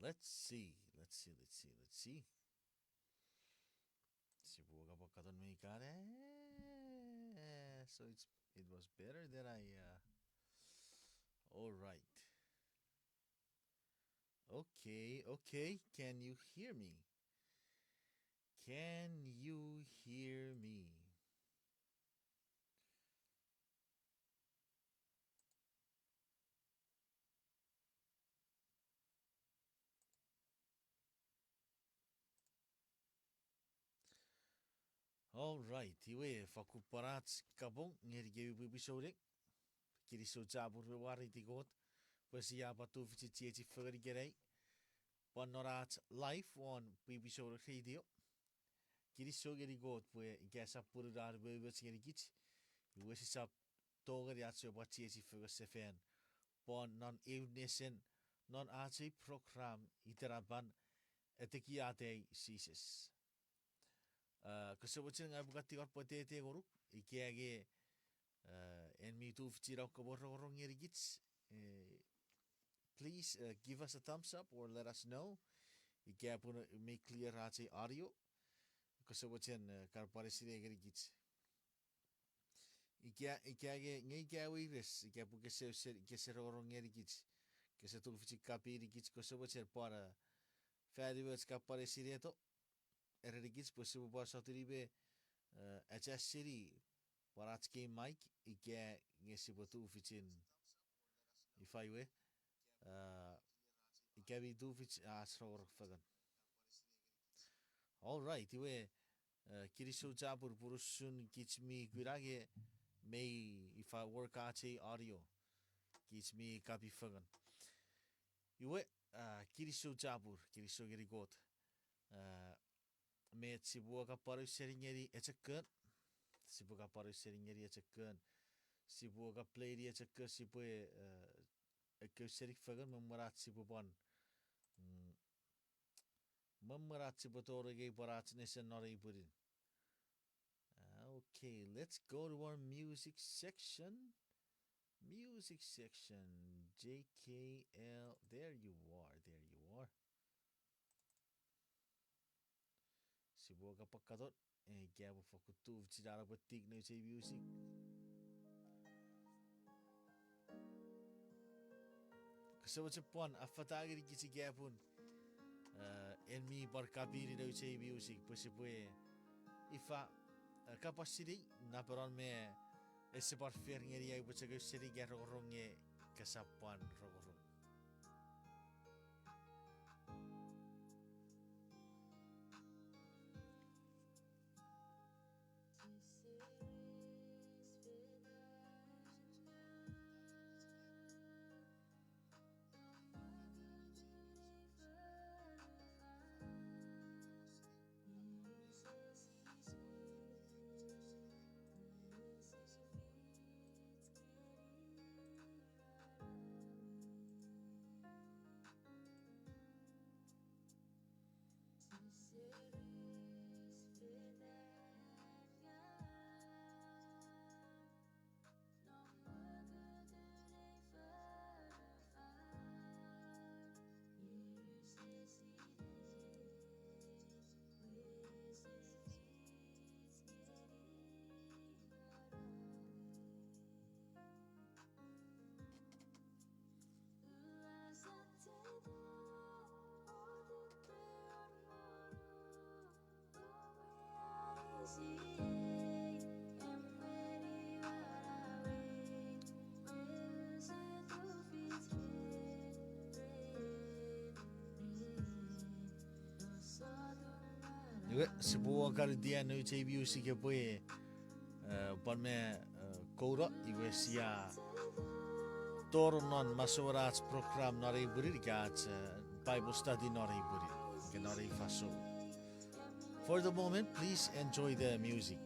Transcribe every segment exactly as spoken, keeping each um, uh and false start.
Let's see, let's see, let's see, let's see. Sipwe kapwa katon me ikana. So it's, it was better than I, uh, all right. Okay, okay, can you hear me? Can you hear me? All right, iwe fakkun pwan ach kapong ngenikemi pwipwi souneng. Kinisou chapur me mwareiti Kot pwe sia pwan tufichin chiechi fengen ikenai pwan non ach live won Pwipwi Souneng Radio. Kinisou ngeni Kot pwe ika esap pun an umoumoch ngenikich, iwe sisap tongeni ach sipwe pwan chiechi fengen sefan pwan non eu nesen non ach ei program itenapan Etekiatei Jises. Uh, kose mochen ngang upwe kan tingor pwetete ngonuk, ika nge, uh, en mi tufichin om kopwe rongorong ngenikich, eh, please, uh, give us a thumbs up or let us know. Ika pun mi clear ach ei audio. Kose mochen, uh, kan pwan sinei ngenikich. Ika, ika nge, nge ika weires, ika pun kese, kese rongorong ngenikich, kese tufichin kapinikich, kose mochen pwan, uh, fan imoch kan pwan sineito erenikich pwe sipwe pwan sotuni me, uh, achasini pwan ach kei mic ika nge sipwe tufichin ifa iwe, uh, ika mi tufich ach rongorong fengen. All right, iwe, uh, kinisou chapur pun usun kich mi kuna nge mei ifa work ach ei audio, kich mi kapi fengen. Iwe, uh, kinisou chapur, kinisou ngeni Kot. Uh, met sipwe kan pwan ausening ngeni eche kon, sipwe kan pwan ausening ngeni eche kon, sipwe kan play-ni eche kon, sipwe, uh, ekkewe ausening fengen me mwen ach sipwe pwan, mm, me mwen ach sipwe tori ngeni pwan ach nesen non ei pwinin. Uh, okay, let's go to our music section. Music section, J K L, there you are, there you are. Sipwe kapwa katon, eh, ika pwe fokkun tufichin an epwe tik nouch ei music. Kose mochen pwan affata ngenikich ika pun, eh, en mi pwan kapi nouch ei music pwe sipwe ifa, eh, kapwa sinei, napenon me ese pwan fer ngeni ai upwe chok ausening ika rongorong nge kosap pwan rongorong. Iwe, sipwe wor kan itiano ei music epwe, eh, pwan me, eh, kouno, iwe sia tori non masowen ach program non ei pwinin ika ach, eh, Bible study non ei pwinin, ika non ei fansoun. For the moment, please enjoy the music.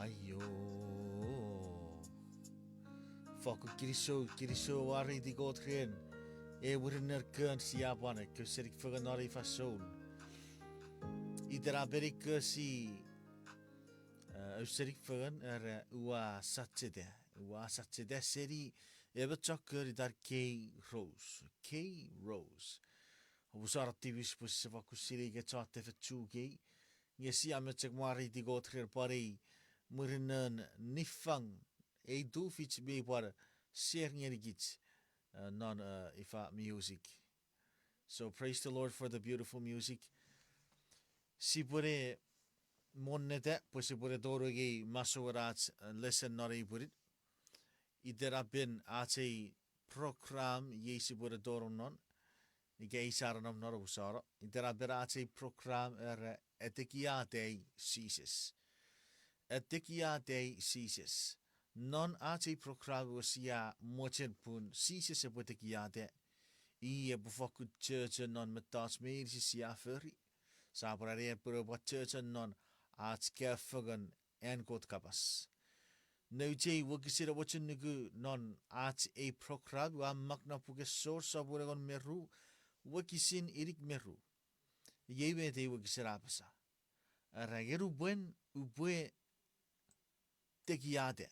Aio. Fokkun kinisou, kinisou, mwareiti Kot ren ei mwirin ner kon sia pwan ekkewe senik fengen non ei fansoun. Itenapen ei kosi, eh, ausenik fengen era ua sacheta, ua sacheta seni emon chok kon itan Kay Rose. Kay Rose. Omusano tipis pwe sise fokkun sinei ika chon tefechu Kay. Nge sia mochen mwareiti Kot ren pwan ei mwirin non niffang, ei tufich mi pwan share ngenikich, eh, non, eh, ifa music. So praise the Lord for the beautiful music. Sipwene monneta pwe sipwene tonong ei masouen ach, eh, lesson non ei pwinin. Itenapen ach ei program iei sipwene tonong non, ika ei sa nonnom non, omusano. Itenapen ach ei program era Atekiatai Jises. Atekiatai Jises. Non ach ei program iwe sia mochen pun Jises epwe tekiata. I epwe fokkun chochon non mettoch meinisin sia fori. Sia pwan anean pwe epwe chochon non ach kaeo fengen an Kot kapas. Nouch ei wokisin amochun nuku non ach ei program, ua mak non puken Jon sopun engon me ru, wokisin inik me ru. Iei met ei wokisin a apasa. Era, nge nupwen upwe tekiata,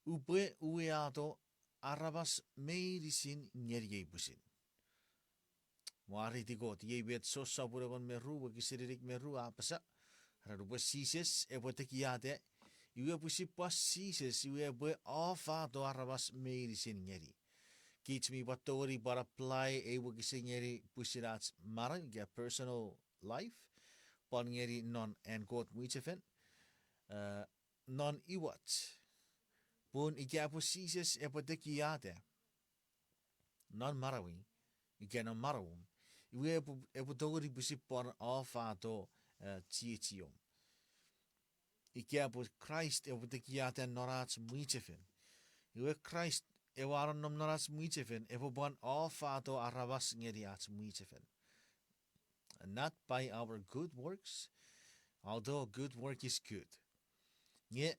upwe uweato aramas meinisin ngeniei pwisin. Mwareiti Kot, iei met Jon sopun engon me ru, wokisin inik me ru a apasa. Era nupwen Jises epwe tekiata, iwe pwisin pwan Jises iwe epwe afato aramas meinisin ngeni. Kich mi pwan tongeni pwan apply ei wokisin ngeni pwisin ach manau, ika personal life, pwan ngeni non an Kot mwichefen, eh, non imwach. Pun ika pwe Jises epwe tekiata non manauei, ika non manauom, iwe epwe, epwe tongeni pwisin pwan afato, eh, chiechiom. Ika pwe Kraist epwe tekiata non ach mwichefen, iwe Kraist ewe a nonnom non ach mwichefen epwe pwan afato aramas ngeni ach mwichefen. Not by our good works, although good work is good. Nge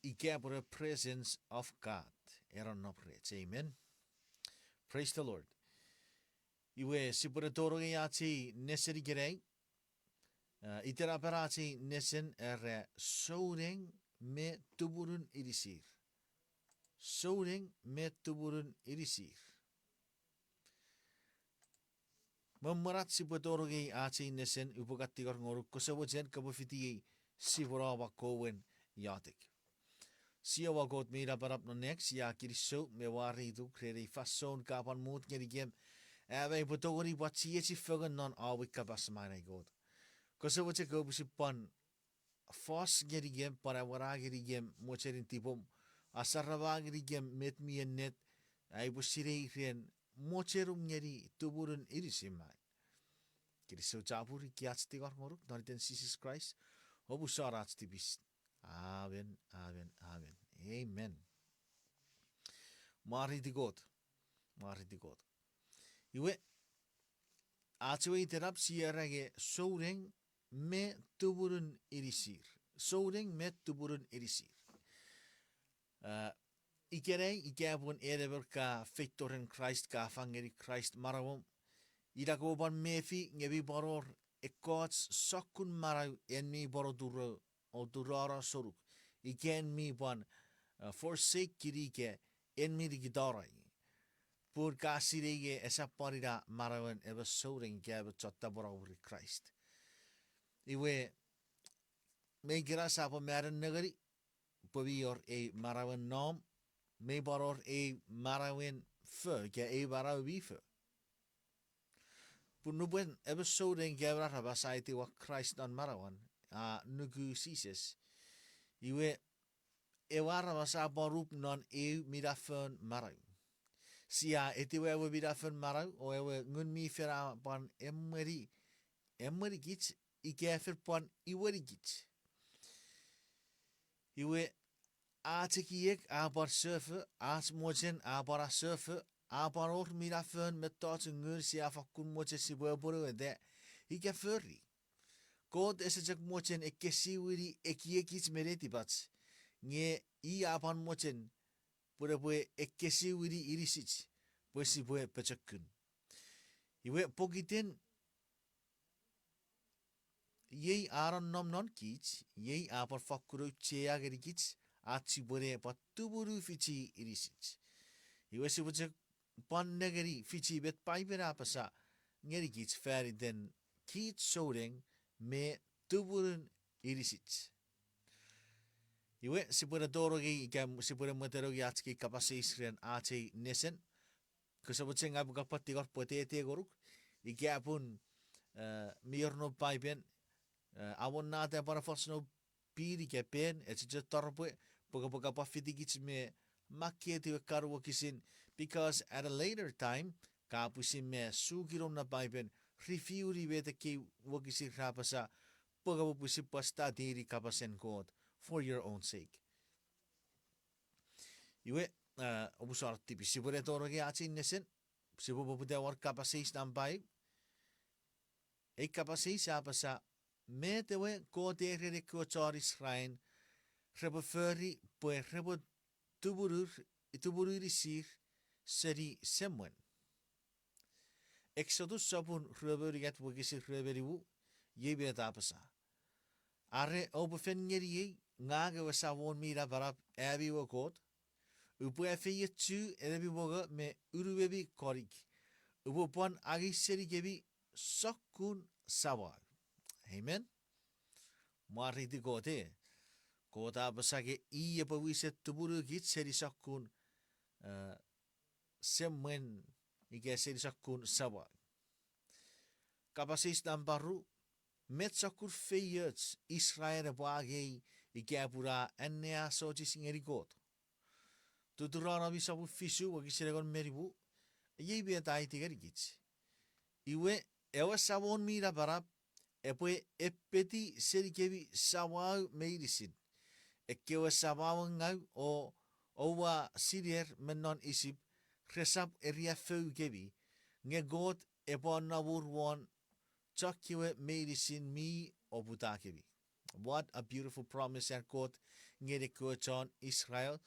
ika pwe presence of God e nonnom rech. Amen. Praise the Lord. Iwe sipwene tonong ei ach ei nesen ikenai. Eh, itenapen ach ei nesen era Souneng me Tumunun Inisir. Souneng me Tumunun Inisir. Me mwen ach sipwe tonong ei ach ei nesen, upwe kan tingor ngonuk, kose mochen kopwe fitiei sipwe no makowen iotek. Jiowa Kot mi napanap non nang, sia kinisou me mwareituk ren ei fansoun ka pwan mut ngenikem, am aipwe tongeni pwan chiechi fengen non ami kapas manau Kot. Kose mochen kopwe pwisin pwan fos ngenikem, pwan awena ngenikem mochenin tipom, asarama ngenikem met mi ennet, aipwe sinei ren mochenum ngeni tumunun inisin. Kinisou chapur ika ach tingor ngonuk non iten Jises Kraist, omusano ach tipis. Amen, amen, amen. Amen. Mwareiti Kot. Mwareiti Kot. Iwe, ach ewe itenap sia era nge souneng me tumunun inisir. Souneng me tumunun inisir. Eh, ikenai ika pun en emon ka feito ren Kraist, ka fang ngeni Kraist manauom, ina kopwe pwan mefi nge mi pwan wor ekkoch sokkun manau en mi pwan oturo, oturono sonuk, ika en mi pwan, eh, forsake-ini ika en mi nikitano i. Pun ka sinei nge esap pwan ina manauen emon souneng ika emon chon tapweno mwirin Kraist. Iwe, me ikena sia pwan mano nengeni pwe mi wor ei manauen nom, mi pwan wor ei manauen fo, ika ei manau mi fo. Pun nupwen emon souneng ika emon aramas a etiwa Kraist non manauan, a nuku Jises, iwe ewe aramas a pwan up non eu minafon manau. Sia etiwa ewe minafon manau, o ewe Ngun mi Fel a pwan emweni, emwenikich, ika fen pwan iwenikich. Iwe, ach ekiek a pwan sofo, ach mochen a pwan asofo, a pwan wor minafon mettoch ngun sia fakkun mochen sipwe apwonueta ika fori. Kot ese chok mochen ekkesiwini ekiekich me netipach, nge i a pwan mochen pwe epwe ekkesiwini inisich pwe sipwe pochokun. Iwe pokiten iei a nonnom non kich, iei a pwan fakkun auchea ngenikich ach sipwene pwan tumunu fichi inisich. Iwe sipwe chok pwan nengeni fichi met Paipen a apasa ngenikich fan iten kich souneng me tumunun inisich. Iwe sipwene tonong ei ika sipwene mwetenong ei ach kei kapas eis ren ach ei nesen. Kose mochen ngang upwe kapwa tingor pwetete ngonuk ika pun mi wor non Paipen, amonnata pwan a fos non pin ika pen, echo chok taropwe pwe kopwe kapwa fitikich me makketiw ekkana wokisin, because at a later time ka pwisin me suki nom na Paipen, reviewni met ekkei wokisin ra apasa pwe kopwe pwisin pwan studyni kapasen Kot for your own sake. Iwe, omusano tipis, sipwene tonong ei ach ei nesen, sipwe poputa won kapas eis nampa eu. Ei kapas eis a apasa, met ewe Kot a ereni ekkewe chon Israel repwe fori pwe repwe tumunu inisir seni semwen. Eksotus sopun rue me unungat wokisin rue me nimu, iei met a apasa: Are oupwe fen ngeniei, ngang ewe Samon mi Napanap, ami ewe Kot, upwe afeiochu enemi mongo me unumemi konik. Upwe pwan angei senikemi sokkun samau. Amen. Mwareiti Kot, e. Kot a apasa ke i epwe wisen tumunukich seni sokkun semwen ika seni sokkun samau. Kapas eis nampa ru, met sokkun feioch Israel epwe angei ika pun a anneasochis ngeni Kot? Tuturonomi sopun fisu wokisin engon me nimu, iei met a aiti ngenikich: Iwe, ewe Samon mi Napanap epwe epeti senikemi samau meinisin, ekkewe samauengau o oua siner me non Isip, resap eriaffoukemi, nge Kot epwe nomur won chokkewe meinisin mi oputakemi. What a beautiful promise an Kot ngeni ekkewe chon Israel.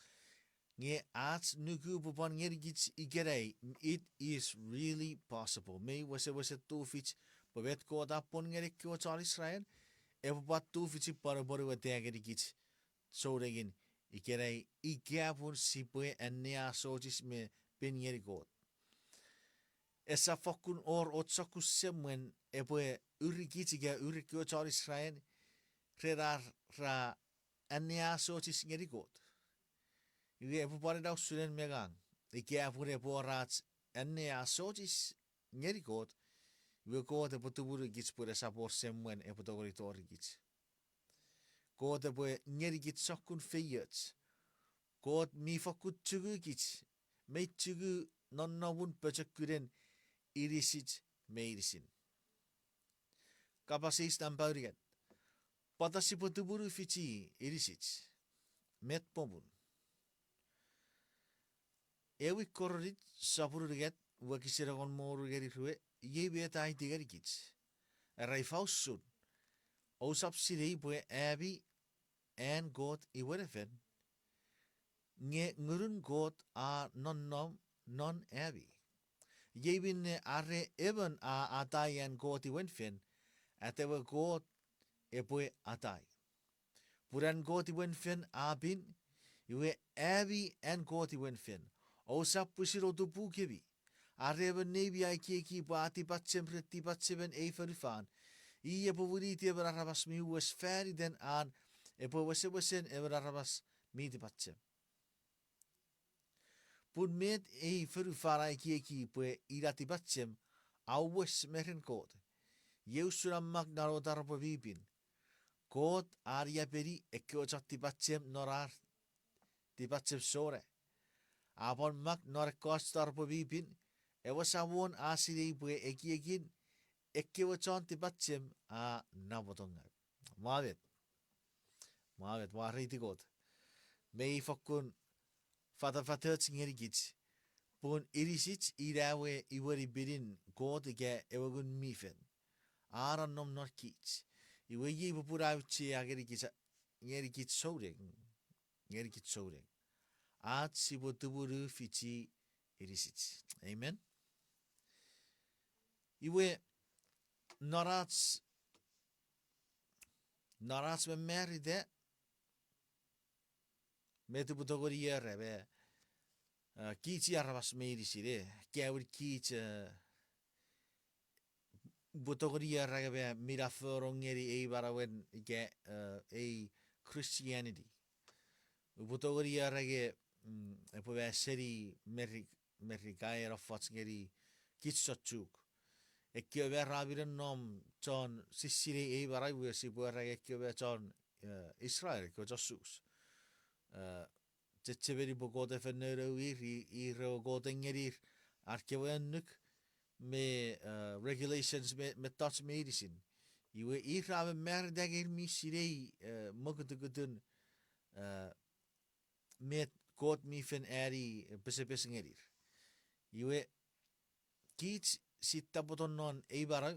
Nge ach nuku pwe pwan ngenikich ikenai, it is really possible. Mei wesewesen tufich pwe met Kot a pwon ngeni ekkewe chon Israel epwe pwan tufich pwan epwe pwonueta ngenikich sounengin ikenai ika pun sipwe anneasochis me pin ngeni Kot. Esap fokkun wor och sokkun semwen epwe urikich ika uri ekkewe chon Israel ren ar ra anneasochis ngeni Kot. Iwe epwe pwan ina usun en me ngang, ika pun epwe wor ach anneasochis ngeni Kot, iwe Kot epwe tumunukich pwe esap wor semwen epwe tongeni torikich. Kot epwe ngenikich sokkun feioch. Kot mi fokkun chukukich, mei chuku nonnomun pochokunen inisich meinisin. Kapas eis nampa unungat: Pwata sipwe tumunu fichi inisich? Met popun? Ewe Korint sopun unungat wokisin engon me wonu ngeni rue, iei met a aiti ngenikich: Era ifa usun? Ousap sinei pwe ami an Kot Iwenefen, nge Ngunun Kot a nonnom non ami? Iei minne are emon a atai an Kot Iwenefen, atewe Kot epwe atai. Pun an Kot Iwenefen a pin, iwe ami an Kot Iwenefen. Ousap pwisin otupukemi. Are emon neimi a ekieki pwe a tipachem ren tipachemen ei fonufan, i epwe winiti emon aramas mi wes fan iten an epwe wesewesen emon aramas mi tipachem. Pun met ei fonufan a ekieki pwe ina tipachem, a wes me ren Kot. Iei usun a mak non ewe taropwe mi pin: Kot a niapeni ekkewe chon tipachem non ar tipachem sona. A pwan mak non ekkoch taropwe mi pin: Ewe Samon a sinei pwe ekiekin ekkewe chon tipachem a namotongau. Mwamet. Mwamet, mwareiti Kot. Mei fokkun fatafatoch ngenikich, pun inisich ina ewe imwen pinin Kot ika ewe Ngun mi Fel. A nonnom non kich. Iwe iei popun a auchea ngeni kich, ngeni kich souneng, ngeni kich souneng, ach sipwe tumunu fichi inisich. Amen. Iwe, non ach, non ach mamarita, met upwe tongeni era me, eh, kich aramas meinisin, eh, akkaewin kich, eh, upwe tongeni era nge me mi nafono ngeni ei manauen ika, eh, ei Christianity. Upwe tongeni era nge, mm, epwe ma seni Meri-, Merika e nofoch ngeni kich chon Chuuk. Ekkewe me ra minen nom chon sisinei ei manau we sipwe era nge ekkewe me chon, eh, Israel, ekkewe chon Sus. Eh, chechemeni pwe Kot e fen nounou ir, i-, ir ewe Kot e ngenir ar kewe annuk me, eh, regulations me, mettoch meinisin. Iwe ir ra mamarita nge ir mi sinei, eh, mokutukutun, eh, met Kot mi fen ani, eh, pesepes ngenir. Iwe, kich si tapweto non ei manau,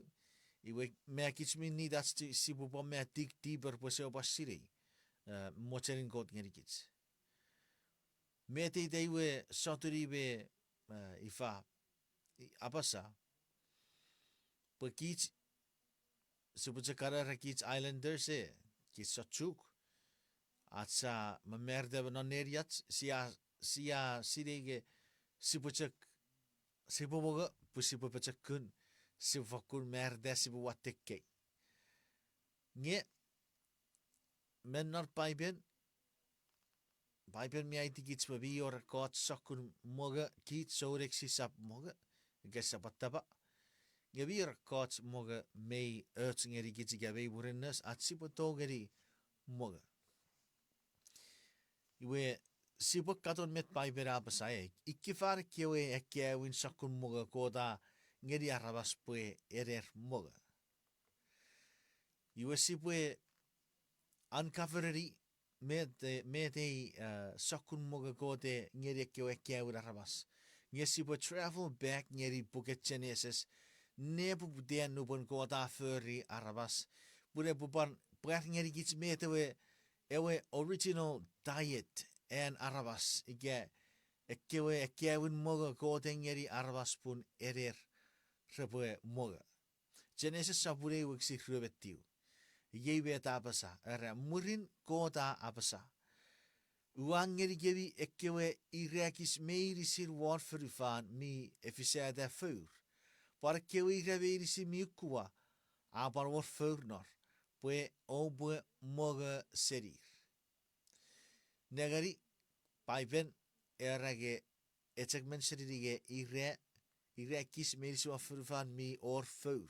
iwe ma kich mi nitach si-, sipwe pwan ma dig deeper pwe sipwe pwan sinei, eh, mochenin Kot ngenikich. Met ita iwe sotuni me, eh, ifa, i-, apasa, pwe kich sipwe chok era kich islanders, eh, kich chon Chuuk. Ach sia mamarita me non neniach, sia, sia sinei nge sipwe chok, sipwe mongo, pwe sipwe pochokun, sipwe fakkun marita, sipwe watte ekkei. Nge, me non Paipen, Paipen mi aitikich pwe mi wor ekkoch sokkun mongo kich souneng sisap mongo, ika sisap attapa. Nge mi wor ekkoch mongo mei och ngenikich ika mei murinno ach sipwe tongeni mongo. Iwe, sipwe katon met Paipen a apasa, e, ikkefan ekkewe akkaewin sokkun mongo Kot a ngeni aramas pwe ener mongo. Iwe sipwe uncover-eni met, eh, met ei, eh, sokkun mongo Kot e ngeni ekkewe akkaewin aramas. Nge sipwe travel back ngeni puken Genesis, nepoputan nupwen Kot a fori aramas, pun epwe pwan pwar ngenikich met ewe, ewe original diet an aramas, ika ekkewe akkaewin mongo Kot e ngeni aramas pun ener repwe mongo. Genesis sopun ew wokisin rue me tiu. Iei met a apasa, era mwirin Kot a apasa, ua ngenikemi ekkewe irakis meinisin won fonufan mi efisata four, pwan ekkewe ira meinisin mi ukkuwa, a pwan wor four nor, pwe oupwe mongo senir. Nengeni, Paipen, era nge, e chok mention-ini nge ira, irakis meinisin won fonufan mi wor four.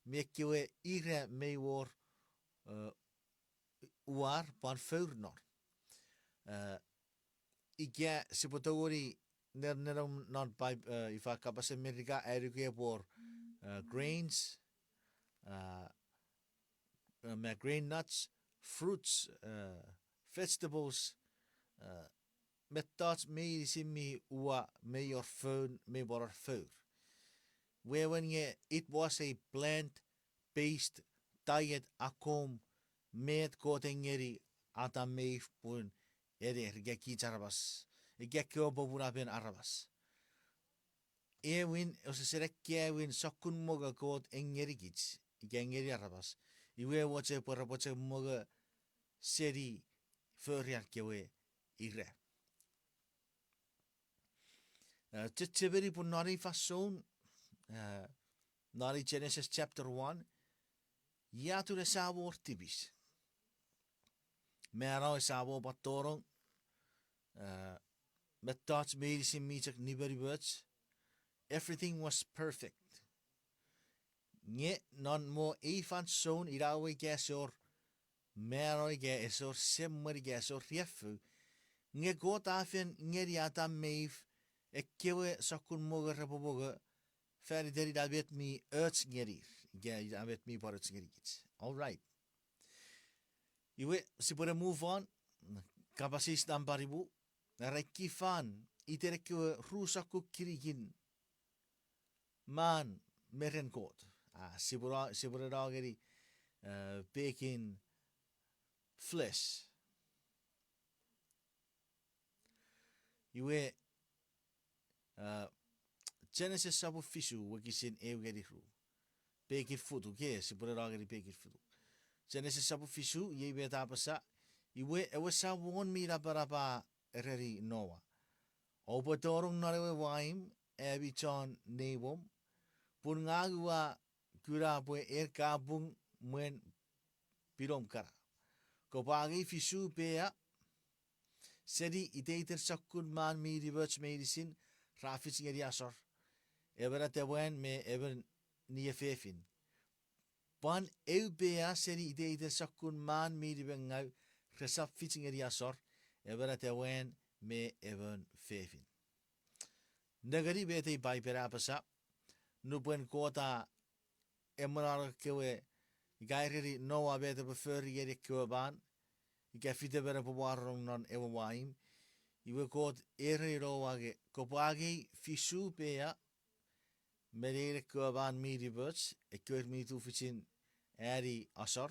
Mi ekkewe ira mei wor, eh, uar pwan four nor. Eh, ika sipwe tongeni ner-, nenom non Paipen, eh, ifa kapasen Merika, a nuku epwe wor, eh, grains, eh, eh, me grain nuts, fruits, eh, vegetables, eh, mettoch meinisin mi uwa, mei wor foun, mei pwan wor four. Wewen nge it was a plant-based diet akkom met Kot e ngeni Adam me Eve pun ener ika kich aramas, ika ekkewe popunapen aramas. Ewin, osesen akkaewin sokkun mongo Kot e ngenikich ika ngeni aramas, iwe a mochen pwe repwe chok mongo seni forian kewe ira. Eh, chechemeni pwe non ei fansoun, eh, non ei Genesis chapter one, ia atun ese wor tipis. Mano ese wor pwan tonong, eh, mettoch meinisin mi chok nimenimoch. Everything was perfect. Nge non mo ei fansoun ina we ika ese wor mano ika ese wor semwen ika ese wor riaffou, nge Kot a fen ngeni Adam me Eve ekkewe sokkun mongo repwe mongo fan iten ina met mi och ngenir ika ina met mi pwan och ngenikich. All right. Iwe, sipwe ne move on, kapas eis nampa nimu, era ikkefan iten ekkewe ru sokkun kinikin man me ren Kot. Ah, sipwe no, sipwe ne no ngeni pekin flesh. Iwe, Genesis sopun fisu wokisin eu ngeni ru. Pekin futuk, e, sipwene no ngeni pekin futuk. Genesis sopun fisu, iei met a apasa: Iwe ewe Samon mi Napanap a ereni Noa: Oupwe tonong non ewe waimw, ami chon neimwom, pun ngang ua kuna pwe en ka pung mwen pinom kana. Kopwe angei fisu pea seni iteiten sokkun man mi nimoch meinisin ra fich ngeni asor, emon atemwan me emon niefefin. Pwan eu pea seni iteiten sokkun man mi nimengau resap fich ngeni asor, emon atemwan me emon fefin. Nengeni met ei Paipen a apasa, nupwen Kot a emwenano ekkewe, ika ereni Noa met epwe fori ngeni ekkewe man, ika fitemon epwe mwaronong non ewe waimw, iwe Kot ereni Noa nge, kopwe angei fisu pea me nein ekkewe man mi nimoch, ekkewe mi tufichin ani asor,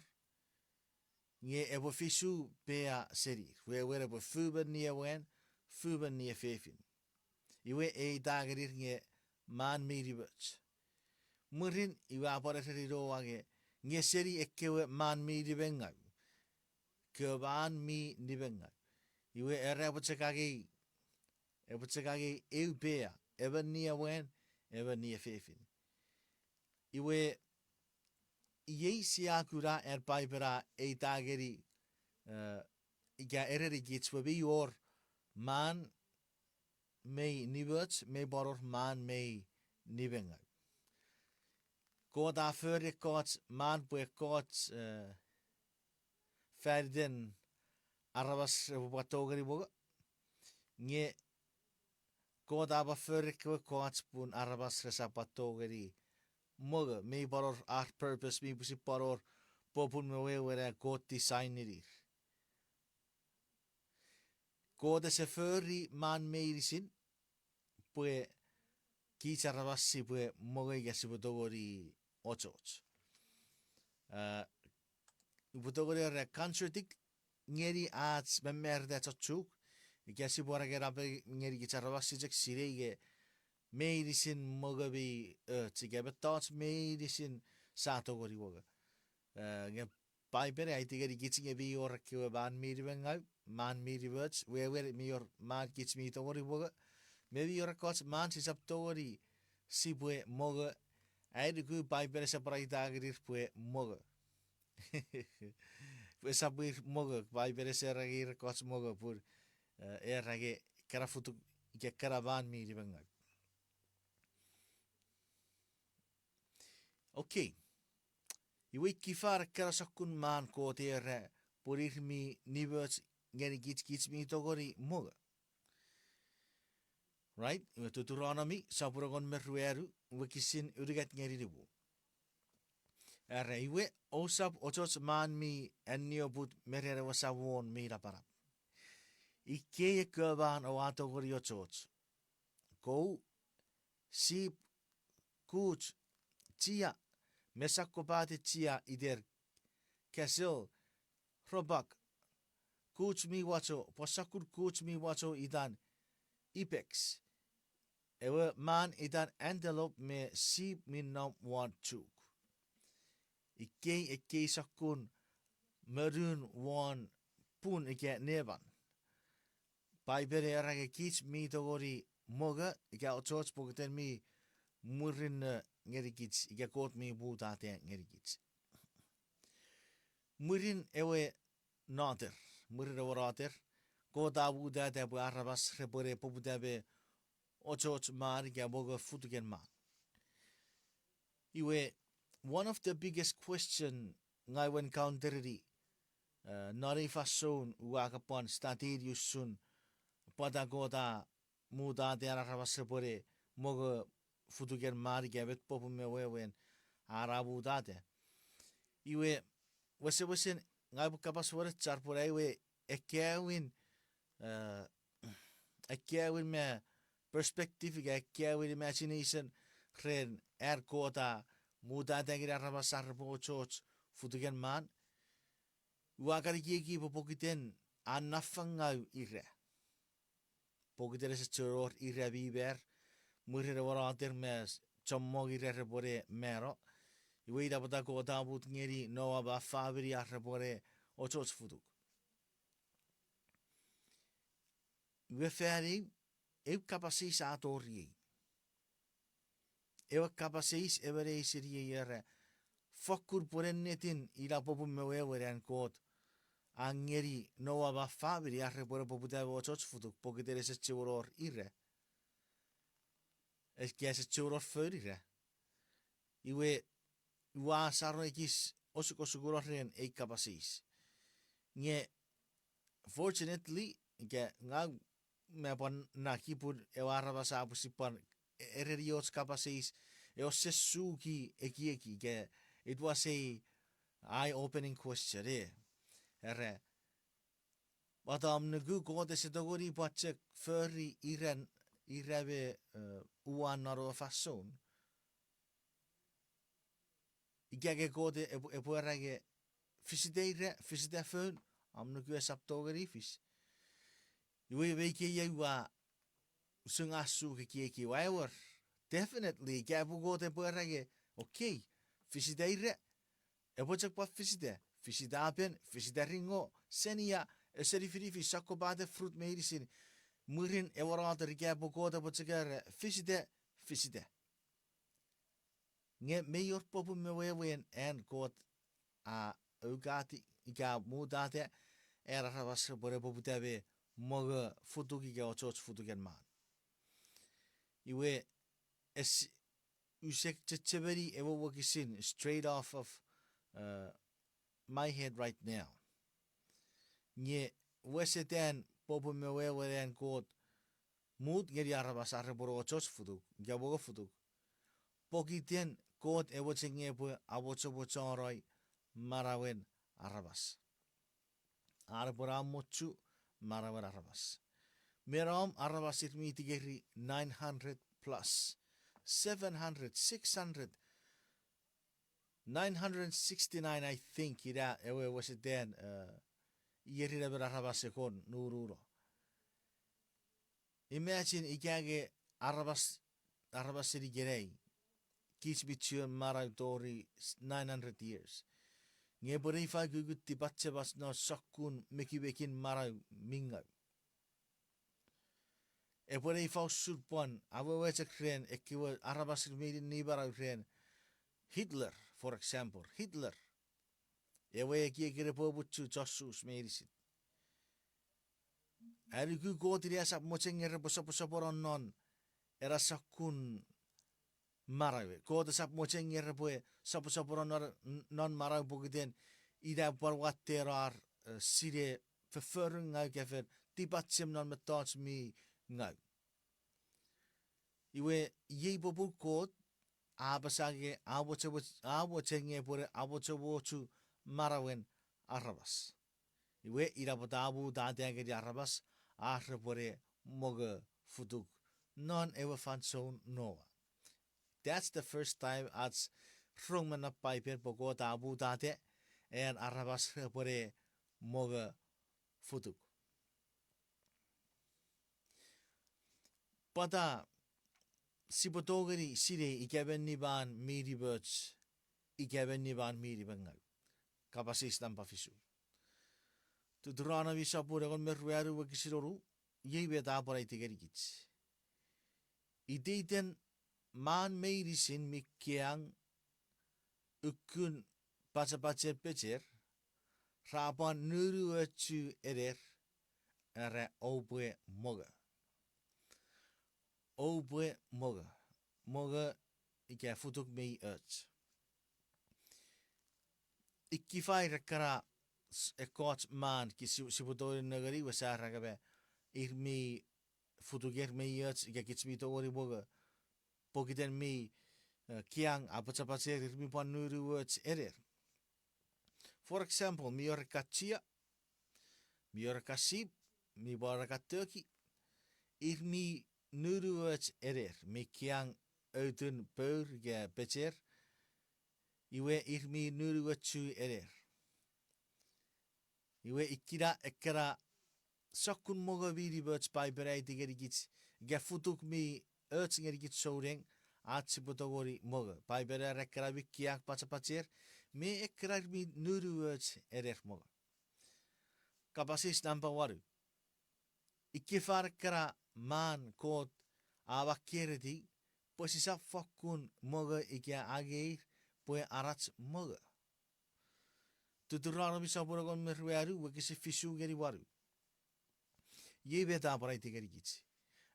nge epwe fisu pea senir. Wewen epwe fumon niemwan, fumon niefefin. Iwe eita ngenir nge man mi nimoch. Mwirin iwe a pwan ereni Noa nge, nge seni ekkewe man mi nimengau. Ekkewe man mi nimengau. Iwe era epwe chok angei, epwe chok angei eu pea, emon niemwan, emon niefefin. Iwe iei sia kuna an Paipen a eita ngeni, ika erenikich pwe mi wor man mei nimoch, mei pwan wor man mei nimengau. Kot a fori ekkoch man pwe ekkoch, e, faniten aramas repwe pwan tongeni mongo. Nge Kot a pwan fori ekkewe ekkoch pun aramas resap pwan tongeni mongo, mei pwan wor ar purpose, mi pwisin pwan wor popun me wewen an Kot design ngenir. Kot ese fori man meinisin pwe kich aramas sipwe mongo ika sipwe tongeni ochoch. A, upwe tongeni era contradict ngeni ach mamarita chon Chuuk, ika sipwe era nge napengeni kich aramas sia chok sinei nge meinisin mongo mi och, ika mettoch meinisin sia tongeni mongo. E, nge Paipen a aiti ngenikich nge mi wor ekkewe man mi nimengau, man mi nimoch, wewen mi wor man kich mi tongeni mongo, me mi wor ekkoch man sisap tongeni sipwe mongo, ai nuku Paipen ese pwan aita ngenir pwe mongo. Pwe esap ir mongo, Paipen ese era nge ir ekkoch mongo pun, e, era nge kana futuk ika kana man mi nimengau. Okay. Iwe ifa ekkana sokkun man Kot era pun ir mi nimoch ngenikich, kich mi tongeni mongo. Right? Iwe Tuturonomi sopun engon me ruanu, wokisin unungat ngeni nimu. Era, iwe, ousap ochoch man mi annioput me ren ewe Samon mi Napanap. Ikkei ekkewe man oua tongeni ochoch: kou, sip, kuch, chia, me sokkopate chia iter, gazelle, roebuck, kuch mi wacho, pwan sokkun kuch mi wacho itan ibex, ewe man itan antelope me sip mi nom won chuk. Ikkei ekkei sokkun monun won pun ika neman. Paipen era nge kich mi tongeni mongo ika ochoch pokiten mi mwirinno ngenikich ika Kot mi mutata ngenikich. Mwirin ewe noter, mwirin ewe noter, Kot a mutata pwe aramas repwene poputa me ochoch man ika mongo futuken man. Iwe, one of the biggest question ngang ua encounter-ini, e, non ei fansoun ua kan pwan study-ni usun pwata Kot a mutata an aramas repwene mongo futuken man ika met popun me wewen an a mutata. Iwe, wesewesen ngang upwe kapas wenechar pwe iwe ekkewin, e, ekkewin me perspective ika ekkewin imagination ren an Kot a mutata ngeni aramas ar repwe ochoch futuken man. Ua kan ekieki pwe pokiten a nafangau ira. Pokiten ese chuen wor ira mi mar, mwirin ewe water me chommong ira repwene mano. Iwe ina pwata Kot a mut ngeni Noa me famini ar repwene ochoch futuk. Iwe fan eu, eu kapas eis a toriei. Ewe kapas eis emon a eisiniei era, fokkun pwe ennetin ina popun me wewen an Kot a ngeni Noa me famini ar repwene poputa me ochoch futuk pokiten ese chuen wor ira. Ika ese chuen wor foun ira. Iwe, ua saron ekis osukosukuno ren ei kapas eis. Nge, fortunately, ika ngang me pwan naki pun ewe aramas a pwisin pwan e-, ereni och kapas eis, e ouse suki ekieki, ika it was a eye-opening question, e. Era, pwata om nuku Kot ese tongeni pwan chok fori iran, ira me, eh, uwan non ewe fansoun. Ika ke Kot e-, epwe, epwe era nge fisita ira, fisita foun, om nuku esap tongeni fis. Iwe me ikei ua usun a suk ekieki, ua ewer, definitely, ika epwe Kot epwe era nge, okay, fisita ira, epwe chok pwan fisita, fisita apen, fisita ringo, senia, ese nifinifin, sokkopaten fruit meinisin, mwirin ewe water ika epwe Kot epwe chok era, fisita, fisita. Nge mei wor popun me wewen an Kot a aukati ika mutata an aramas repwene poputa me mongo futuk ika ochoch futuken man. Iwe, es-, use chechemeni ewe wokisin straight off of, uh, my head right now. Nge wesetan popun me wewen an Kot mut ngeni aramas ar repwene ochoch futuk, ika mongo futuk. Pokiten Kot e mochen nge epwe amochomochonoi manauen aramas. Ar repwe amochu manauen aramas. Me nom aramas ir mi tikeri nine hundred plus, seven hundred, six hundred, nine hundred sixty-nine, I think, ina ewe wesetan, eh, ierin emon aramas e kon nununo. Imagine ika nge aramas, aramas seni ikenai, kich mi chuen manau tori nine hundred years. Nge epwe ne ifa ukukun tipachemach non sokkun mekimekin manau mi ngau. Epwe ne ifa usun pwan, awewe chok ren, ekkewe aramas ir mi nimanau ren, Hitler, for example, Hitler. Ewe ekieki epwe opuchu chon Sus meinisin. Anuku Kot ina esap mochen nge repwe soposopono non ena sokkun manau. Kot esap mochen nge repwe soposopono non, non manau pokiten ina pwan watteno ar, eh, sine fofforun ngau ika fen tipachem non mettoch mi ngau. Iwe, iei popun Kot a apasa nge a mochen, a mochen nge epwe ne amochomochu manauen aramas. Iwe, ina pwata a mutata ngeni aramas ar repwe ne mongo futuk non ewe fansoun Noa. That's the first time ach rong me non Paipen pwe Kot a mutata an aramas repwe ne mongo futuk. Pwata sipwe tongeni sinei ika emon niman mi nimoch, ika emon niman mi nimengau? Kapas eis nampa fisu. Tuturonomi sopun engon me ruanu wokisin wonu, iei met a pwan aiti ngenikich. Iteiten man meinisin mi kiang ukukun pachapachen pecher, ra pwan nunuochu ener, era oupwe mongo. Oupwe mongo. Mongo ika futuk mi och. Ikkewe ra ekkana s-, ekkoch man kich si-, sipwe tongeni nengeni, iwe sa era nge me ir mi futuker mi och ika kich mi tongeni mongo pokiten mi, eh, kiang a pachapacher, ir mi pwan nunuoch ener. For example, mi wor ekka chia, mi wor ekka sip, mi pwan wor ekka turkey, ir mi nunuoch ener, mi kiang outun pour ika pecher, Iwe ir mi nunuochu ener. Iwe ikkena ekkena sokkun mongo mi nimoch Paipen a aiti ngenikich, ika futuk mi och ngenikich souneng, ach sipwe tongeni mongo. Paipen a era ekkena mi kiang pachapacher, me ekkena mi nunuoch ener mongo. Kapas eis nampa wanu. Ikkefar ekkena man Kot a makketiw pwe sisap fokkun mongo ika angeir pwe arach mongo. Tuturanami sopun engon me ruanu wokisin fisu ngeni wanu. Iei met a pwan aiti ngenikich.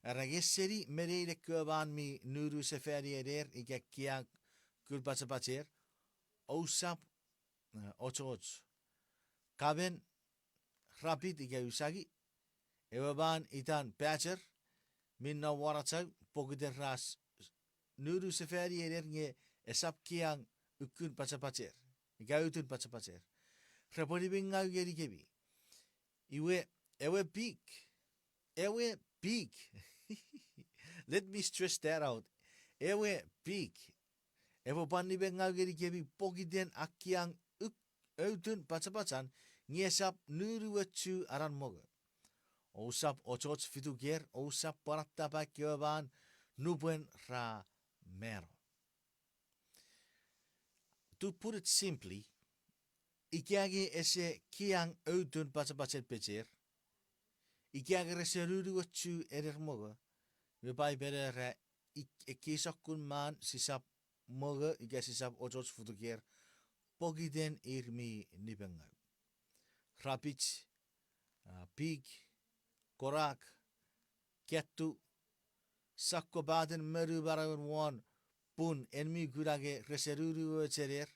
Era nge seni me nein ekkewe man mi nunu sefani ener ika kiang kun pachapacher, ousap, eh, ochoch. Kamen, rapit ika usangi, ewe man itan badger, mi nom won achau, pokiten ra s-, nunu sefani ener nge esap kiang ukun pachapacher, ika utun pachapacher. Repwe nimengau ngenikemi. Iwe, ewe pik, ewe pik. Let me stress that out. Ewe pik epwe pwan nimengau ngenikemi pokiten a kiang uk-, utun pachapachan, nge esap nunuochu anan mongo. Ousap ochoch fituker, ousap pwan attapa ekkewe man nupwen ra mano. To put it simply, ika nge ese kiang utun pachapachen pecher, ika nge rese nunuochu ener mongo, iwe Paipen era ik-, ekkei sokkun man sisap mongo ika sisap ochoch fituker, pokiten ir mi nimengau. Rapit, ah, pik, korak, ketu, sakkopaten monu manauen won pun en mi kuna nge rese nunuoch ener,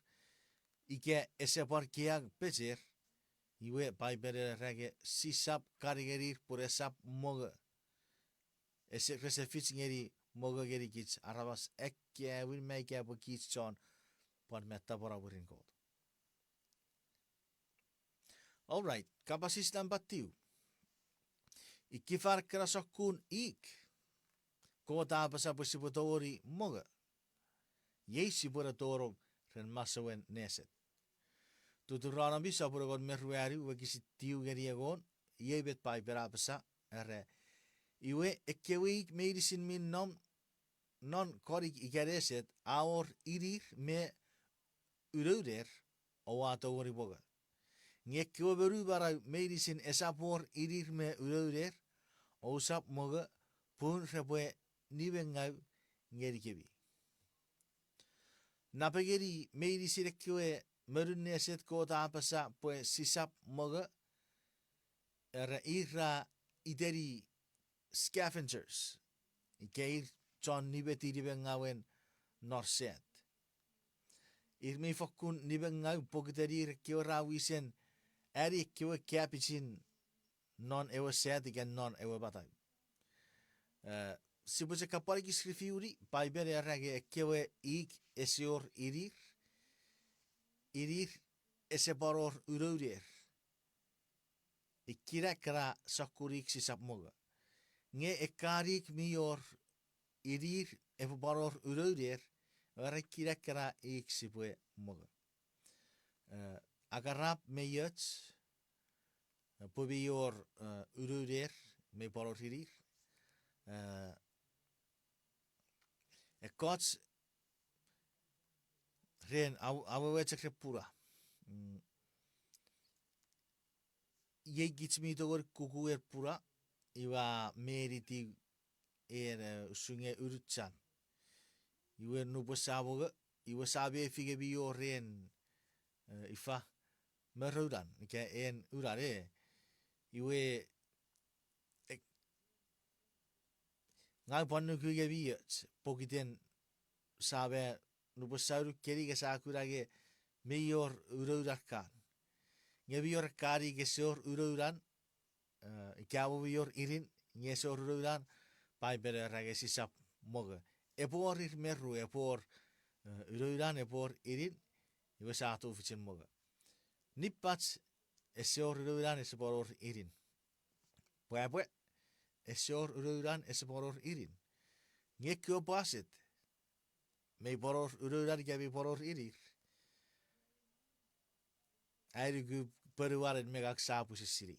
ika ese pwan kiang pecher, iwe Paipen era nge sisap kan ngenir pun esap mongo. Ese, rese fich ngeni mongo ngenikich aramas akkaewin me ika pwe kich chon pwan met tapweno mwirin Kot. All right, kapas eis nampa tiu. Ikkefar ekkena sokkun ik Kot a apasa pwe sipwe tongeni mongo, iei sipwe ne tonong ren masouen neset. Tuturanami sopun engon me ruanu wokisin tiu ngeni engon, iei met Paipen a apasa, era, iwe ekkewe ik meinisin mi nom non konik ika neset a wor inir me unouner, oua tongeni mongo. Nge ekkewe monu manau meinisin esap wor inir me unouner, ousap mongo, pun repwe nimengau ngenikemi. Napengeni meinisin ekkewe monun neset Kot a apasa pwe sisap mongo, era ir ra iteni scavengers, ika ir chon nimeti nimengawen non sat. Ir mi fokkun nimengau pokiten ir ekkewe ra wisen ani ekkewe kapichun non ewe sat ika non ewe matau. Eh, sipwe chok kapwan ekis review-ni, Paipen era nge ekkewe ik ese wor inir, inir ese pwan wor unouner. Ikkena ekkena sokkun ik sisap mongo. Nge ekkan ik mi wor inir epwe pwan wor unouner, era ikkena ekkena ik sipwe mongo. Eh, akarap me ioch, eh, pwe mi wor, eh, unouner me pwan wor inir. Eh, ekkoch ren aw-, awewe chok ren puna. Mm. Iei kich mi tongeni kuku en puna, iwe a meniti en, eh, usun nge unuchan. Iwe nupwen sa mongo, iwe sa mefi nge mi wor en, eh, ifa, morounan, ika en unan, eh. Iwe, eh, ngang pwan nuku nge mi och, pokiten sa me nupwen sa unukeni nge sa kuna nge mi wor unounan kan. Nge mi wor ekkan ik ese wor unounan, eh, ika mo mi wor inin, nge ese wor unounan, Paipen era nge sisap mongo. Epwe wor ir me ru, epwe wor, eh, unounan, epwe wor inin, iwe sa tufichin mongo. Nipach ese wor unounan, ese pwan wor inin. Pwapwa, ese wor unounan, ese pwan wor inin. Nge ekkewe pwaset, mei pwan wor unounan ika mei pwan wor inir, ai nuku ponuwanen me ngang sa pwisin sinei.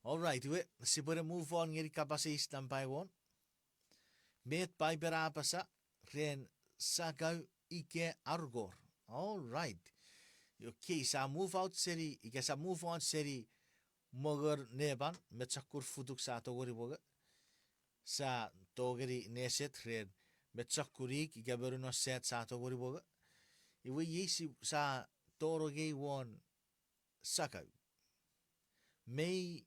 All right, iwe, sipwene move on ngeni kapas eis nampa engon. Met Paipen a apasa ren sakau ika arukor? All right. Okay, sa move out seni, ika sa move on seni mongon neman me chokkun futuk sa tongeni mongo. Sa tongeni neset ren me chokkun ik ika monun osat sa tongeni mongo. Iwe iei si sa tonong ei won sakau. Mei,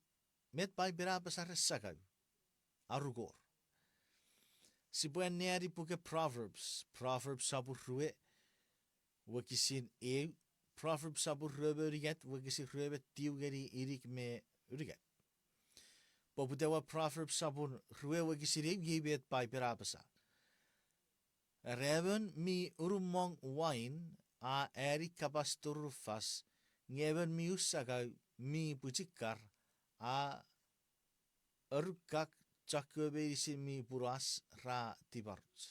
met Paipen a apasa ren sakau? Arukor. Sipwe anneani puken Proverbs, Proverbs sopun rue, wokisin eu, Proverbs sopun rue me unungat, wokisin rue me tiu ngeni inik me unungat. Poputa won Proverbs sopun rue wokisin eu, iei met Paipen a apasa. Era, emon mi unumong wain a ani kapas turufas, nge emon mi u sakau mi pwichikar a arukak. Chokkewe meinisin mi punuas ra tiparoch.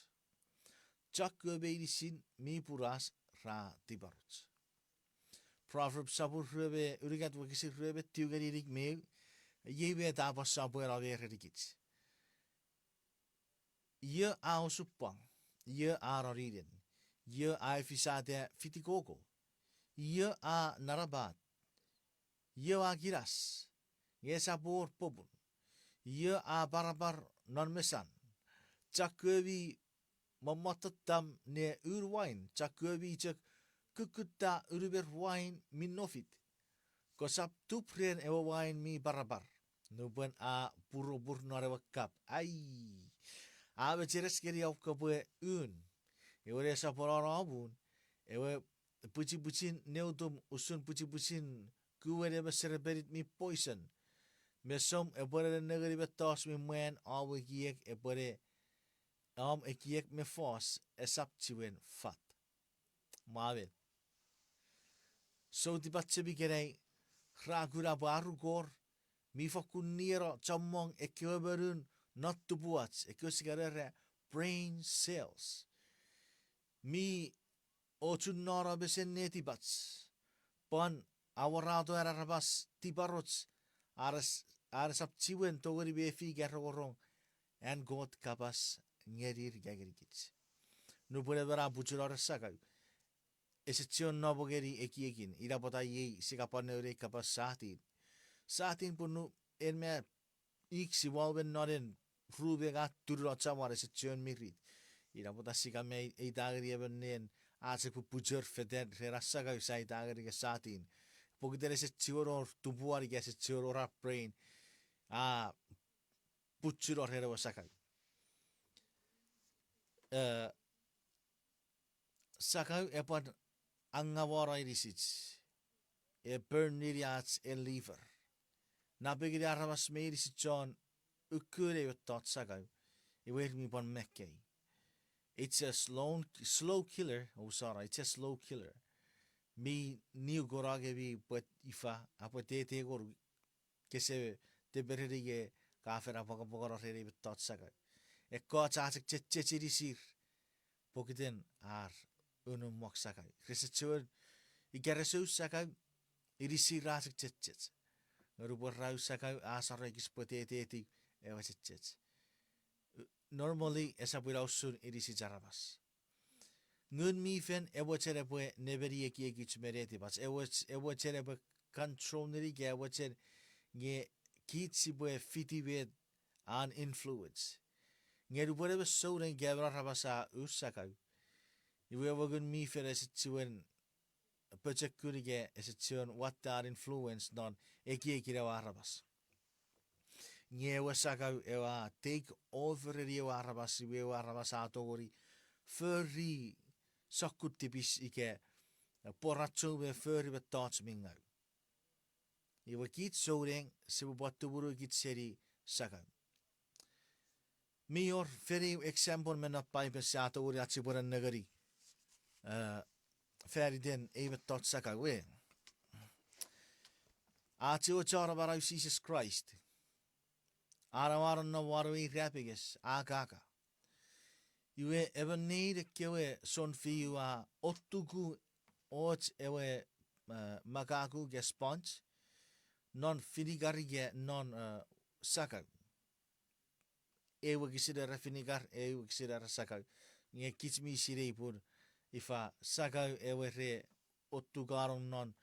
Chokkewe meinisin mi punuas ra tiparoch. Proverbs sopun rue me unungat wokisin rue me tiu ngeni inik me eu, iei met a pwan sopweno me erenikich. Io a osupwang? Io a noninen? Io a efisata fitikoko? Io a nanapat? Io a kinas, nge esap wor popun? Io a parapar non mesan? Chokkewe mi mommottam ne un wain, chokkewe mi chok kukkutta unumer wain mi nofit. Kosap tup ren ewe wain mi parapar, nupwen a puropur non ewe kap. Ai, a mecheres ngeni om kopwe un. Ewe ne soponon amun, ewe pwichipwichin neutum usun pwichipwichin kuwen ewe serepenit mi poison. Me som epwene nengeni mettoch mi mwan, om ekiek epwene, om ekiek me fos esap chiwen fat. Mwamen. Sou tipachem ikenai ra kuna pwe arukor mi fokkun nieno chommong ekkewe monun non tupuach, ekkewe sia kan era brain cells. Mi ochun nono mesen netipach, pwan awarato an aramas tiparoch, are s-, are sap chiwen tongeni mefi ika rongorong an Kot kapas ngenir ika ngenikich. Nupwen emon a puchuno ren sakau, ese chiwen nopo ngeni ekiekin, ina pwata iei sia kan pwan nouni ei kapas satin. Satin pun nu en me ik sia wau me non en ru me ngang turuno chamwan, ese chiwen mirit. Ina pwata sia kan me eita ngeni emon nen a chok pupuchor fetan ren an sakau, sia eita ngeni nge satin. Pokiten ese chiwen wor tupuan ika ese chiwen wor ar brain a puchuno ren ewe sakau. Eh, sakau epwan angawano inisich, e burnini ach e liver. Napengeni aramas meinisin chon ukun ei mettoch sakau, iwe ir mi pwan makkei. It's a slow, slow killer, oh, sorry, it's a slow killer. Mi niuokunok nge mi pwet ifa, a pwetete ngonuk, kese tepereni nge ka fen apwangapwangano ren ei mettoch sakau. Ekkoch a chok chechech inisir pokiten ar unumong sakau. Rese chiwen, ika rese u sakau, inisir a chok chechech. Nge nupwen ra u sakau, a sor ekis pwetetetiw ewe chechech. Normally esap ina usun inisich aramas. Ngun mi Fen ewe chen epwe nemeni ekiekich me netipach, ewe ch-, ewe chen epwe control neni ika ewe chen, nge kich sipwe fiti met an influence. Nge nupwen emon souneng ika emon aramas a u sakau, iwe ewe Ngun mi Fen ese chiwen pochokun ika ese chiwen watte an influence non ekiekin ewe aramas. Nge ewe sakau ewe a take over eni ewe aramas, iwe ewe aramas a tongeni fori sokkun tipis ika pworacho me fori mettoch mi ngau. Iwe kich souneng sipwe pwan tumunu kich seni sakau. Mi wor fen eu example me non Paipen sia tongeni ach sipwe nennengeni, eh, faniten ei mettoch sakau we. Ach ewe Chon Amanau Jises Kraist, a no, a nonnom won ewe irapenges, a kaka. Iwe emon nein ekkewe sounfiu a otuku och ewe makaku ika sponge non vinegar ika non sakau. Ew wokisin era vinegar, ew wokisin era sakau. Nge kich mi sinei pun ifa sakau ewe re otukanong non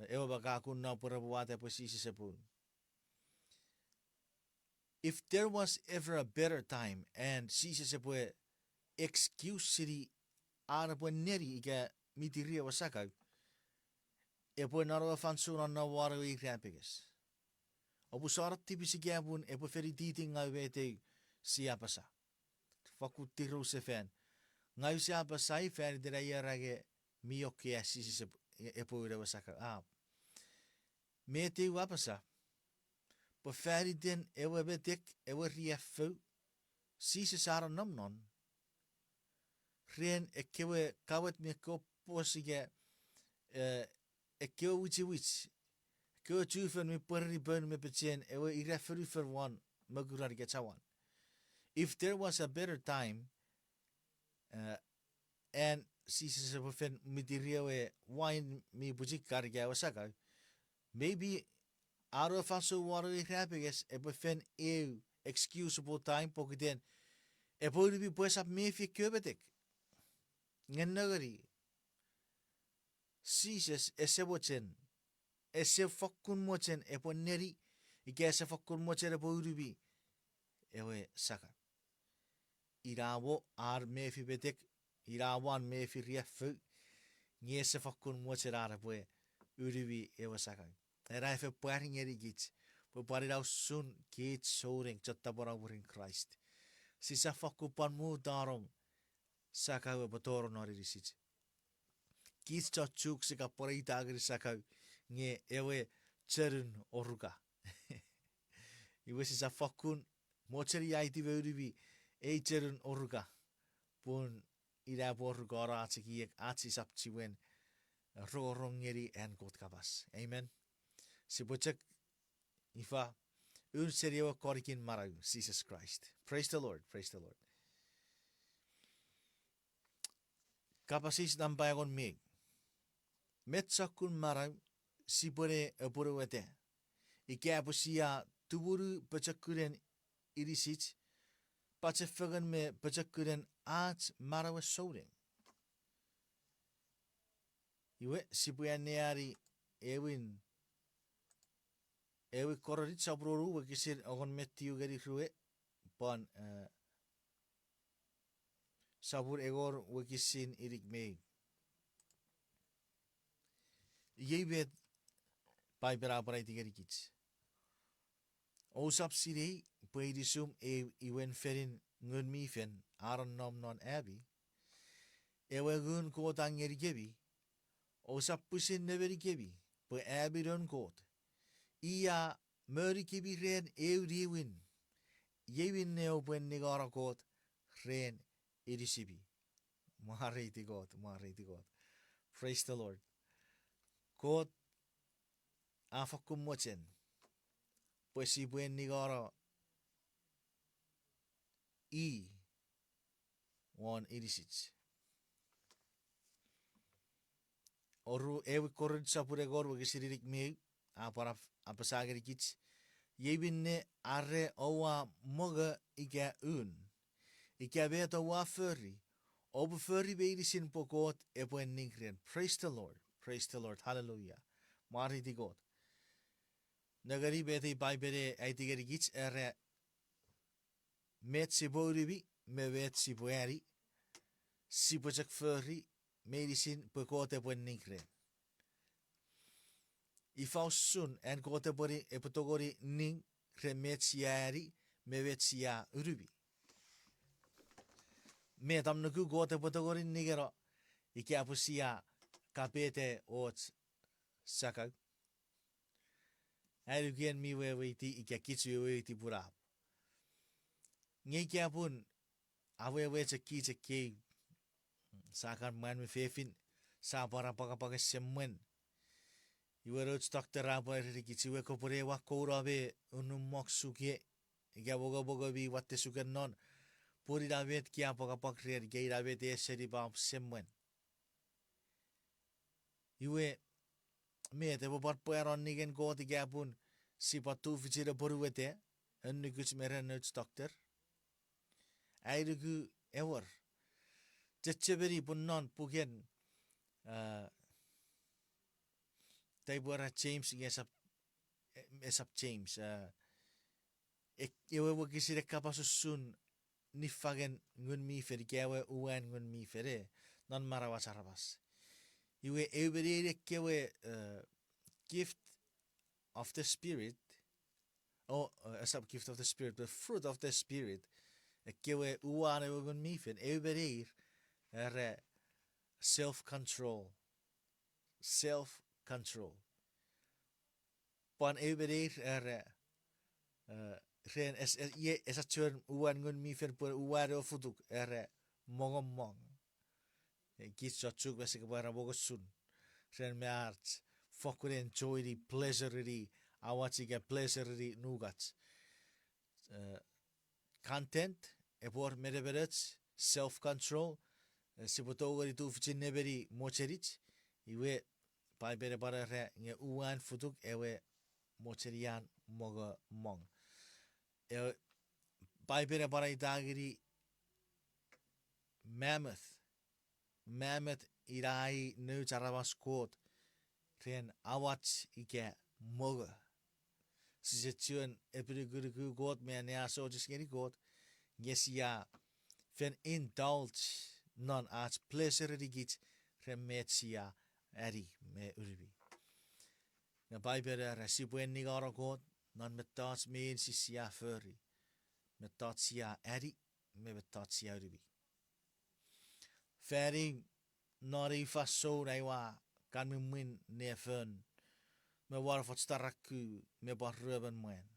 ewe makaku non pwe repwe wata pwe Jises epwe un. If there was ever a better time and Jises epwe excuse seni an epwe neni ika mitiri ewe sakau, epwe non ewe fansoun non won ewe irapenges. Oupwe sona tipis ika pun epwe fen ititi ngau met ew sia apasa. Fakkun tirou sefan. Ngau sia apasa i fan iten ai era nge mi okkea Jises epwe un ewe sakau. A, met ew apasa, pwe fan iten ewe metek, ewe riaffou, Jises a nonnom non ren ekkewe kawet me ekkewe pwos ika ekkewe wichiwich, ekkewe chufon mi pwereni poun me pechen ewe ira fonufan won mokuran ika chauan. If there was a better time, an Jises epwe fen mitiri ewe wain mi pwichikar ika ewe sakau, maybe an ewe fansoun won ewe irapenges epwe fen ew excusable time pokiten epwe unumi pwe esap mefi ekkewe metek. Nge nengeni, Jises ese mochen, ese fokkun mochen epwe neni, ika ese fokkun mochen epwe unumi ewe sakau. Ina mo an mefi metek, ina mo an mefi riaffou, nge ese fokkun mochen an epwe unumi ewe sakau. Ena efe pwari ngenikich pwe pwan ina usun kich souneng chon tapweno mwirin Kraist. Sisap fokkun pwan mutanong sakau epwe tonong non inisich. Kich chon Chuuk sia pwan eita ngeni sakau nge ewe chonun oruka. Iwe sisap fokkun mocheni aitiwe unumi ei chonun oruka, pun ina epwe orukono ach ekiek, ach sisap chiwen rongorong ngeni an Kot kapas. Amen. Sipwe chok ifa, un seni ewe konikin manau, Jises Kraist. Praise the Lord, praise the Lord. Kapas eis nampa engon me ew. Met sokkun manau sipwene apwonueta ika pwe sia tumunu pochokunen inisich, pachefengen me pochokunen ach manauen souneng? Iwe sipwe anneani ewin, ewe Korint sopun wonu wokisin engon me tiu ngeni rue, pwan, eh, sopun engon wokisin inik me ew. Iei met Paipen a pwan aiti ngenikich. Ousap sinei pwe inisum ew iwen fenin Ngun mi Fel a nonnom non ami, ewe Ngun Kot a ngenikemi, ousap pwisin nemenikemi pwe ami noun Kot. I a monikemi ren eu niwin, iei minne oupwe ningano Kot ren inisimi. Mwareiti Kot, mwareiti Kot. Praise the Lord. Kot a fokkun mochen pwe sipwe ningano i won inisich. Oru ewe Korint sopun engon wokisin inik me ew, a pwan ap-, apasa ngenikich, iei minne are oua mongo ika un, ika met oua fori, oupwe fori meinisin pwe Kot epwe ning ren. Praise the Lord. Praise the Lord. Hallelujah. Mwareiti Kot. Nengeni met ei Paipen a aiti ngenikich, era met sipwe unumi me met sipwe ani, sipwe chok fori meinisin pwe Kot epwe ning ren. Ifa usun an Kot epwe ni-, epwe tongeni ning ren met sia ani me met sia unumi? Met om nuku Kot epwe tongeni ningeno ika pwe sia kapete och sakau? Ai nuku en mi weweiti ika kich weweiti pun a. Nge ika pun a wewe chok kich ekkei, sa kan mwan me fefin, sa pwan apwangapwangen semwen. Iwe nouch doctor a pwan erenikich, iwe kopwene ewa kouno me unumwok suke, ika mongomongo mi watte suke non, pun ina met ka apwangapwang ren, ika ina met esenipa om semwen. Iwe, met epwe pwan pwano ningen Kot ika pun sipwe tufichin apwonueta, annukuch me ren nouch doctor. Ai nuku, ewer. Chechemeni pun non puken, a, taipwe era James nge esap, esap James, a, ek-, ewe wokisin e kapas usun niffangen Ngun mi Fel ika ewe uwan Ngun mi Fel e, non manauach aramas. Iwe eu me nein ekkewe, e, gift of the Spirit, o, e, esap gift of the Spirit, but fruit of the Spirit, ekkewe uwan ewe Ngun mi Fel, eu me neir, era self-control. Self-control. Pwan eu me neir era, e, ren es-, e-, ie esap chuen uwan Ngun mi Fel pwe uwan ewe futuk, era mongomong. E, kich chon Chuuk me sia kopwe era mongo usun. Ren me ach fokkun enjoy-ni, pleasure-ni, awach ika pleasure-ni nukach. E, content, epwe wor menemenoch, self-control, e, sipwe tongeni tufichin nemeni mochenich, iwe Paipen e pwan era nge uwan futuk ewe mochenian mongomong. E, Paipen e pwan aita ngeni mammoth. Mammoth ina i nouch aramas Kot ren awach ika mongo. Sise chuen epinukunuku Kot me anneasochis ngeni Kot, nge sia fen indulge non ach pleasure-nikich ren met sia ani me unumi. Nge Paipen era sipwe enningano Kot non mettoch meinisin sia fori, mettoch sia ani, me mettoch sia unumi. Fani non ei fansoun ai ua kan mwimwin nefon me won efoch taraku me pwan ruemon mwan.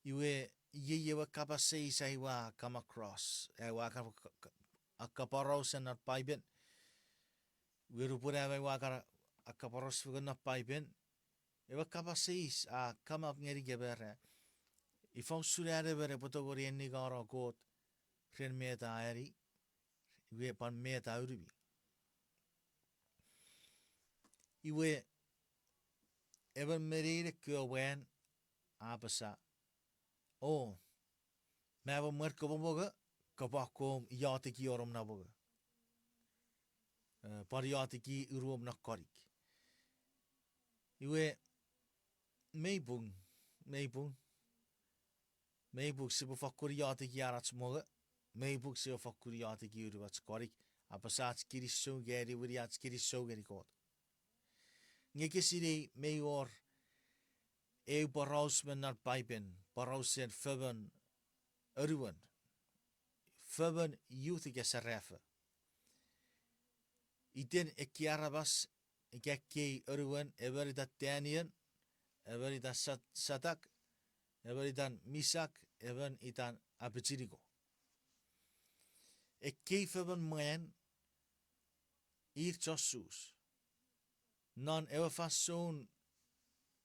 Iwe, iei ewe kapas eis ai ua come across, ai ua ka-, ka-, ka-, akkaporausa non Paipen. Iwe nupwen am ai ua kan akkaporaus fengen non Paipen, ewe kapas eis a come up ngenikem era, ifa usun an emon epwe tongeni enningano Kot ren met a ani, iwe pwan met a unumi. Iwe, emon me nein ekkewe mwan a apasa, o, me mwen kopwe mongo, kopwe akkom ioteki onom na mongo. E, pwan ioteki uruom na konik. Iwe, mei pung, mei pung, mei pung sipwe fokkun ioteki anach mongo, mei pung sipwe fokkun ioteki unumach konik, apasa ach kinisou, ika niwini ach kinisou ngeni Kot. Nge ke sinei mei wor eu poraus me non Paipen, porausen fomon anuon, fomon youth ika serafo. Iten ekkei aramas, ika ekkei anuon, emon itan Daniel, emon itan Sat-, Satak, emon itan Misak, emon itan Apichiniko. Ekkei fomon mwan, ir chon Sus. Non ewe fansoun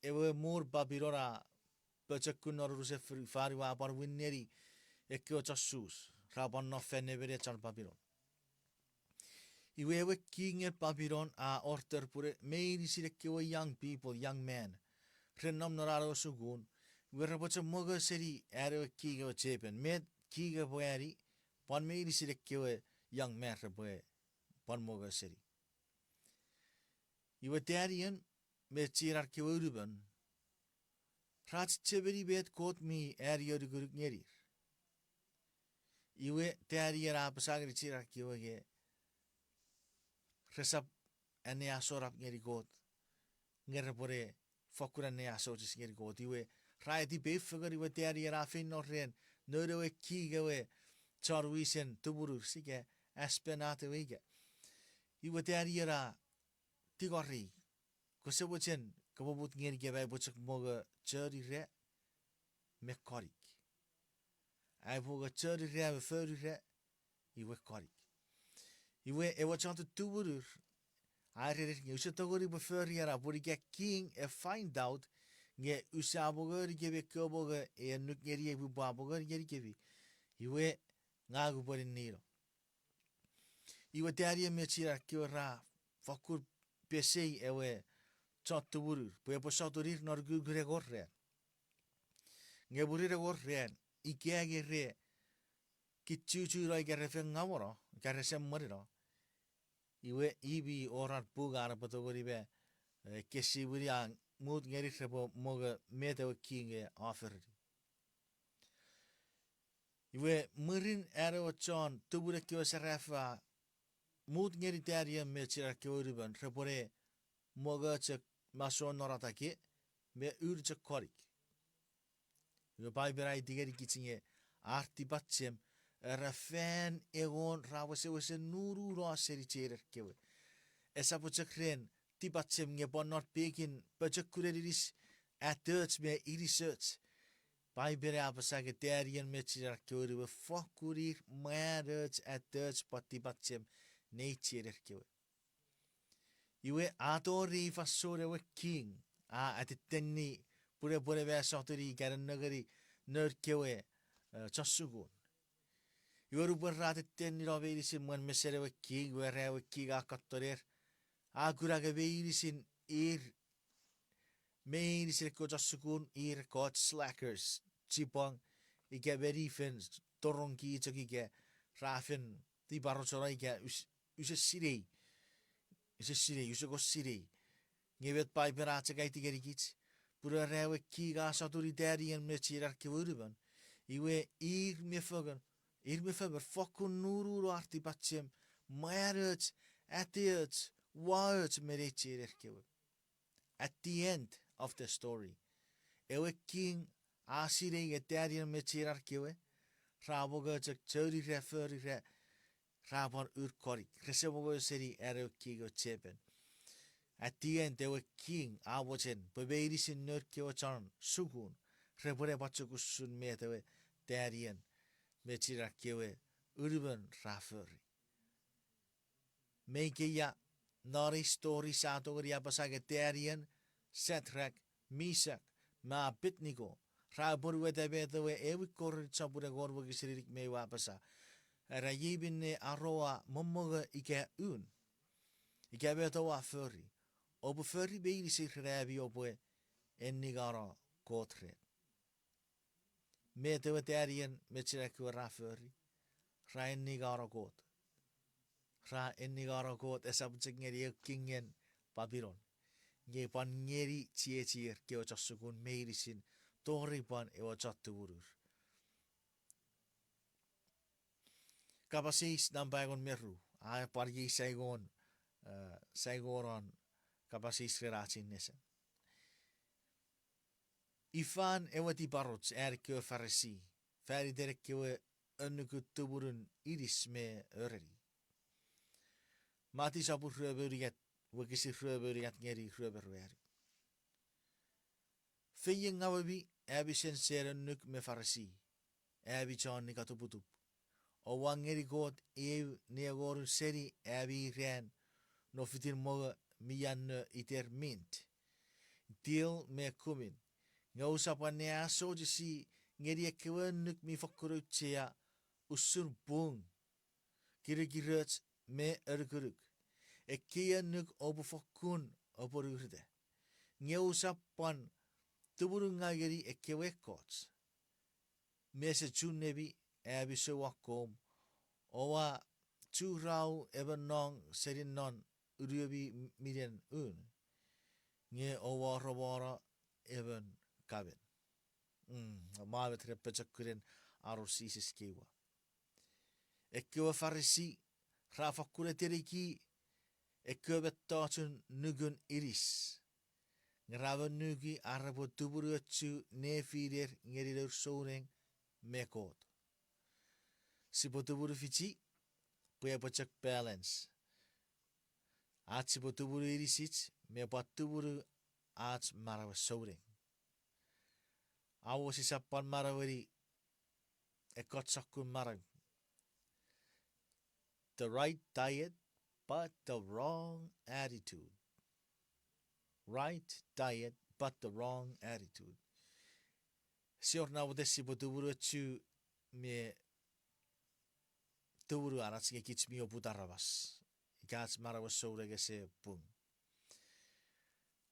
ewe muun Babilon a pochokun non unusen fonufan, iwe a pwan win neni ekkewe chon Sus ra pwan no fan nemenien chon Babilon. Iwe ewe king en Babilon a order pwe meinisin ekkewe young people, young men, re nom non an ewe sukun, iwe repwe chok mongo seni an ewe king ewe chepen. Met king epwe ani, pwan meinisin ekkewe young men repwe pwan mongo seni. Iwe Daniel me chienan kewe unumon ra chechemeni met Kot mi ani anukunuk ngenir. Iwe Daniel a apasa ngeni chienan kewe nge resap anneasonap ngeni Kot, nge repwene fokkun anneasochis ngeni Kot. Iwe ra etipeufengen, iwe Daniel a feino ren noun ewe king ewe chon wisen tumunur, sika Aspenat ewe ika. Iwe Daniel a tingorei, kose mochen kopwe mut ngenikem ai upwe chok mongo chon ira me konik. Ai upwe mongo chon ira me foun ira, iwe konik. Iwe ewe chon tumunur a erenir nge use tongeni upwe fori ena pun ika king e find out nge use a mongo ngenikem ekkewe mongo e annuk ngeniei pwe upwe mongo ngenikemi, iwe ngang upwe ninnino. Iwe Daniel me chienan kewe ra fokkun pesei ewe chon tumunur pwe epwe sotunir non ukukun engon ran. Nge mwirin engon ran, ika nge re kichuchuno ika re fengamono ika re semwenino, iwe i mi wor an pung an epwe tongeni me, e, kesiwini an mut ngeni repwe mongo met ewe king e offerini. Iwe mwirin an ewe chon tumun ekkewe serafo a mut ngeni Taniel me chienan kewe unumon repwene mongo chok masouen non atake me un chok konik. Iwe Paipen a aiti ngenikich nge ar tipachem era fan engon ra wesewesen nununo seni chiener kewe. Esap chok ren tipachem nge pwan non pekin pochokunen inis, atoch me inisoch. Paipen a apasa nge Taniel me chienan kewe unumon fokkun ir mwan och, atoch pwan tipachem nei chiener kewe. Iwe a tori fansoun ewe king a atettenni pwe epwene me sotuni ika nennengeni noun kewe, e, chon sukun. Iwe nupwen ra atettenni no meinisin mwen mesen ewe king, iwe era ewe king a kottoner, a kuna nge meinisin ir, meinisin ekkewe chon sukun ir ekkoch slackers, chipwang, ika meni fen torongki chok ika ra fen tiparochono ika us-, use sinei, use sinei, use kon sinei. Nge met Paipen a chok aiti ngenikich, pun era ewe king a sotuni Taniel me chienan kewe unumon, iwe ir me fengen, ir me fengen fokkun nununo ar tipachem, mwan och, ateoch, uwaoch me nei chiener kewe. At the end of the story, ewe king a sinei nge Taniel me chienan kewe ra mongo chok chounira forira, ra pwan un konik, rese mongo seni an ewe king ewe chepen. At the end, ewe king a mochen pwe meinisin noun kewe chon sukun repwene pwan chok usun met ewe Taniel me chienan kewe unumon ra fori. Me ikeia, non ei story sia tongeni apasa nge Taniel, Shadrach, Meshach, me Abednego ra apwonueta met ewe ewin Korint sopun engon wokisin inik me ew a apasa, era iei minne ar oua mommongo ika un, ika met oua fori, oupwe fori meinisin ren ami oupwe enningano Kot ren. Met ewe Taniel me chienan kewe ra fori, ra enningano Kot. Ra enningano Kot esap chok ngeni ewe kingen Papilon, nge pwan ngeni chiechier kewe chon sukun meinisin, tori pwan ewe chon tumunur. Kapas eis nampa engon me ru, a pwan iei saingon, e, saingonon kapas eis ren ach ei nesen. Ifan ewe tiparoch an ekkewe Farisi fan iten ekkewe annukun tumunun inis me oreni? Mati sopun rue me unungat, wokisin rue me unungat ngeni rue me ruanu. Feiengawemi, ami sensen annuk me Farisi, ami chon nikatuputup. Oua ngeni Kot eu ne engonun seni ami ran non fitin mongo mi anno iter mint, dill me cumin. Nge ousap anneasochisi ngeni ekkewe annuk mi fokkun auchea, usun pung, kirikiroch, me anukunuk. Ekkei annuk oupwe fokkun apwonueta. Nge ousap pwan tumunungaw ngeni ekkewe ekkoch mi ese chunemi, ami souakkom, oua churau emon nong seni non unuemi minen un, nge oua oromono emon kamen. Mm, mwa met ren pochokunen aro Jises kewe. Ekkewe Farisi ra fokkun eteniki ekkewe mettochun nukun inis, nge ra monuki ar repwe tumunuochu nefiner ngeni nour souneng me Kot. Sipwe tumunu fichi pwe epwe chok balance. Ach sipwe tumunu inisich me pwan tumunu ach manauen souneng. Awo sisap pwan manaueni ekkoch sokkun manau. The right diet, but the wrong attitude. Right diet, but the wrong attitude. Ese wor namwoten sipwe tumunuochu me tumunu anach nge kich mi oput aramas, ika ach manauen souneng ese pung.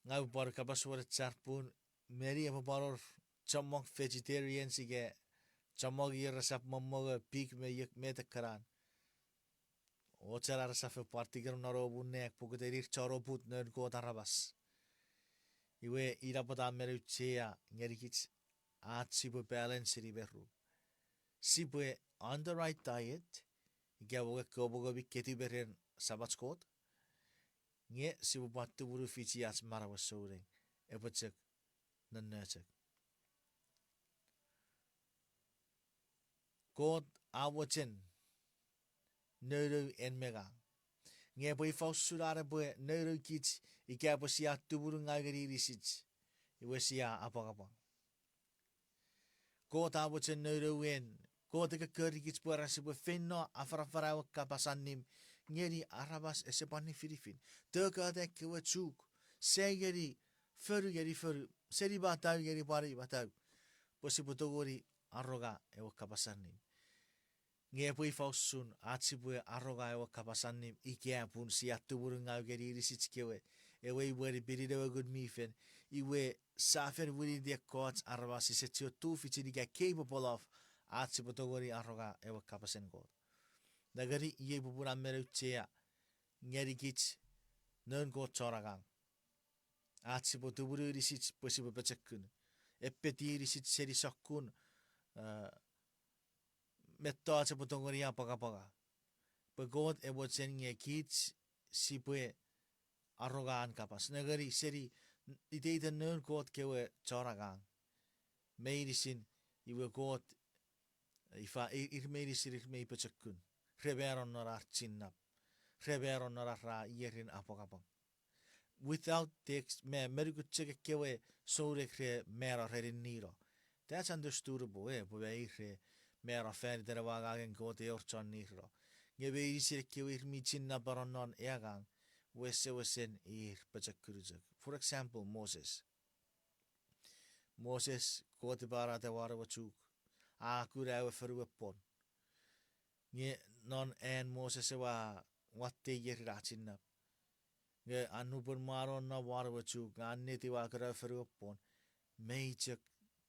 Ngang upwe pwan kapas wenechar pun meni epwe pwan wor chommong vegetarians ika chommong ir resap mommongo pig me iek metekkanan. Ochun ar resap fen pwan tiker non omw nang pokiten ir chon oput noun Kot aramas. Iwe ina pwata mi auchea ngenikich ach sipwe balance seni me ru. Sipwe on the right diet, ika wonge kopwe nge mi ketiw me ren Samach Kot, nge sipwe pwan tumunu fichiach manauen souneng, epwe chok nonnochok. Kot a mochen nounou en me ngang. Nge epwe ifa usun an epwe nounou kich ika pwe sia tumunu ngau ngeni inisich, iwe sia apwangapwang. Kot a mochen nounou en, Kot e kokkori kich pwe ren sipwe feino afanafana ewe kapas allim ngeni aramas ese pwan nifinifin. Tokota ekkewe Chuuk, sai ngeni fonu ngeni fonu, seni matau ngeni pwan matau, pwe sipwe tongeni aronga ewe kapas allim. Nge epwe ifa usun ach sipwe aronga ewe kapas allim ika pun sia tumunu ngau ngeni inisich kewe, ewe imwen pinin ewe Ngun mi Fel, iwe sia fen winiti ekkoch aramas ese chiwen tufichin ika capable of ach sipwe tongeni aronga ewe kapasen Kot. Nengeni iei popun a mi auchea ngenikich noun Kot chon angang ach sipwe tumunu inisich pwe sipwe pochokun, epeti inisich seni sokkun, eh, mettoch epwe tongeni apwangapwanga. Pwe Kot e mochen nge kich sipwe aronga an kapas. Nengeni seni iteiten noun Kot kewe chon angang meinisin, iwe Kot, ifa, i-, ir meinisin ir mei pochokun. Re mano non ar chinnap. Re mano non ar ra ierin apwangapwang. Without text, me, me nukun chok ekkewe souneng re mano ren ninnino. That's understandable, e, pwe me ir re mano fan iten ewe angangen Kot e wor chon nirino. Nge meinisin ekkewe ir mi chinnapeno non ei angang, wesewesen ir pochokun chok. For example, Moses. Moses, Kot e pwarata won ewe chuk, a kuna ewe fonuwe pwon. Nge non an Moses ewe a watte ierin a chinnap. Nge a nupwen mano non won ewe chuk, nge a netiw a kuna ewe fonuwe pwon, mei chok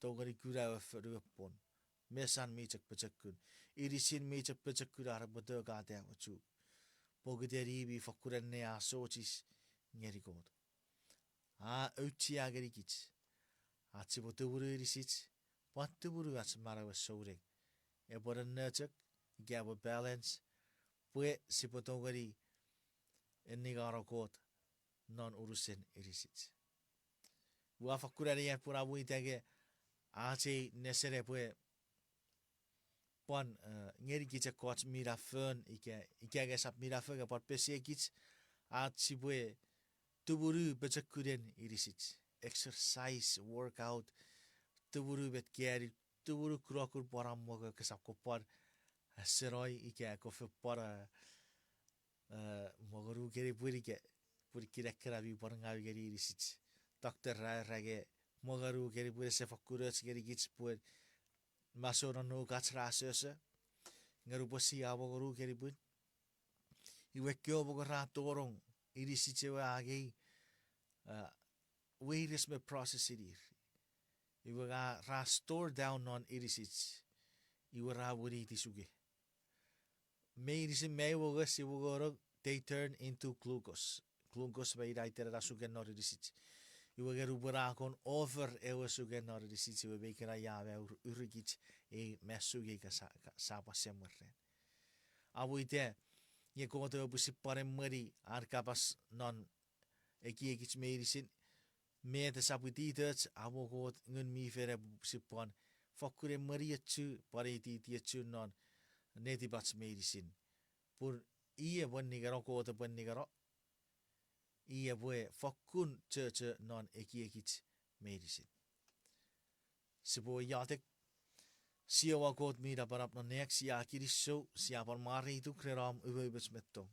tongeni kuna ewe fonuwe pwon. Mesan mi chok pochokun. Inisin mi chok pochokun are epwe tokata ewe chuk. Pokiten i mi fokkun anneasochis ngeni Kot. A auchea ngenikich ach sipwe tumunu inisich, pwan tumunu ach manauen souneng. Epwe nonno chok, ika epwe balance, pwe sipwe tongeni enningano Kot non unusen inisich. Ua fokkun anean pun a mwitange ach ei nesen epwe pwan, eh, ngenikich ekkoch minafon, ika, ika nge esap minafon, nge pwan pesekich ach sipwe tumunu pochokunen inisich. Exercise, workout, tumunu met kani, tumunu kunokun pwan amwoko kesap ko pwan, eh, senoi ika ko fen pwan, eh, eh, mongonu keni pwin ika, pwin kinakkena mi pwan ngau ngeni inisich. Doctor ra era nge mongonu keni pwin ese fokkun och ngenikich pwe masoun annuk ach ra asoso. Nge nupwen sia mongonu keni pwin, iwe ekkewe mongo ra tonong, inisich ewe angei, eh, weires me process inir. Iwe nge ra store down non inisich, iwe ra winiti suke. Meinisin me ewe wes iwe ngonong, they turn into glucose. Glucose me ina iten ena suke non inisich. Iwe nge nupwen a kon over ewe suke non inisich, iwe mei kan ia me ur-, urikich ei mass suke ika sa-, ka-, sa pwan semwen ren. Amo ita, nge Kot ewe pwisin pwan emweni an kapas non ekiekich meinisin, met esap iteitan, amo Kot Ngun mi Fel epwe sipwan fokkun emweniochu, pwan ititiochu non netipach meinisin. Pun i epwe ningeno, Kot epwe ningeno, i epwe fokkun chocho non ekiekich meinisin. Sipwe iotek. Siowa Kot mi napanap non nang, sia kinisou, sia pwan mwareituk ren om umoumoch me tong.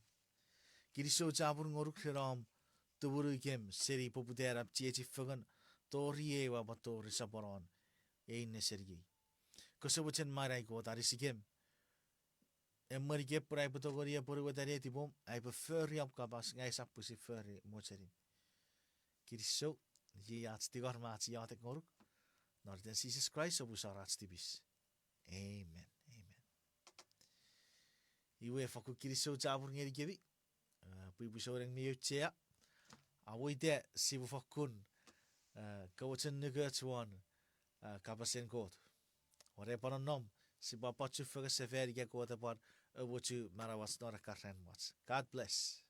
Kinisou chapur ngonuk ren om tumunu ikem seni poputan am chiechi fengen tori ei ua pwan tori soponon ei nesen iei. Kose mochen manau Kot, anisikem. Emwenikem pwe aipwe tongeni apwonueta netipom, aipwe fori om kapas, nge aisap pwisin fori mochenim. kinisou, iei ach tingor me ach iotek ngonuk. Non iten Jises Kraist, om usun ach tipis. Amen. Amen. Iwe fakkun kinisou chapur ngenikemi, eh, pwipwi souneng mi auchea. Aweita sipwe fakkun, eh, kamochunukich won, eh, kapasen Kot. Won ei pwan nonnom, sipwe pwan chufengen sefan ika Kot epwe pwan amochu manauach non ekkana ran mwach. God bless.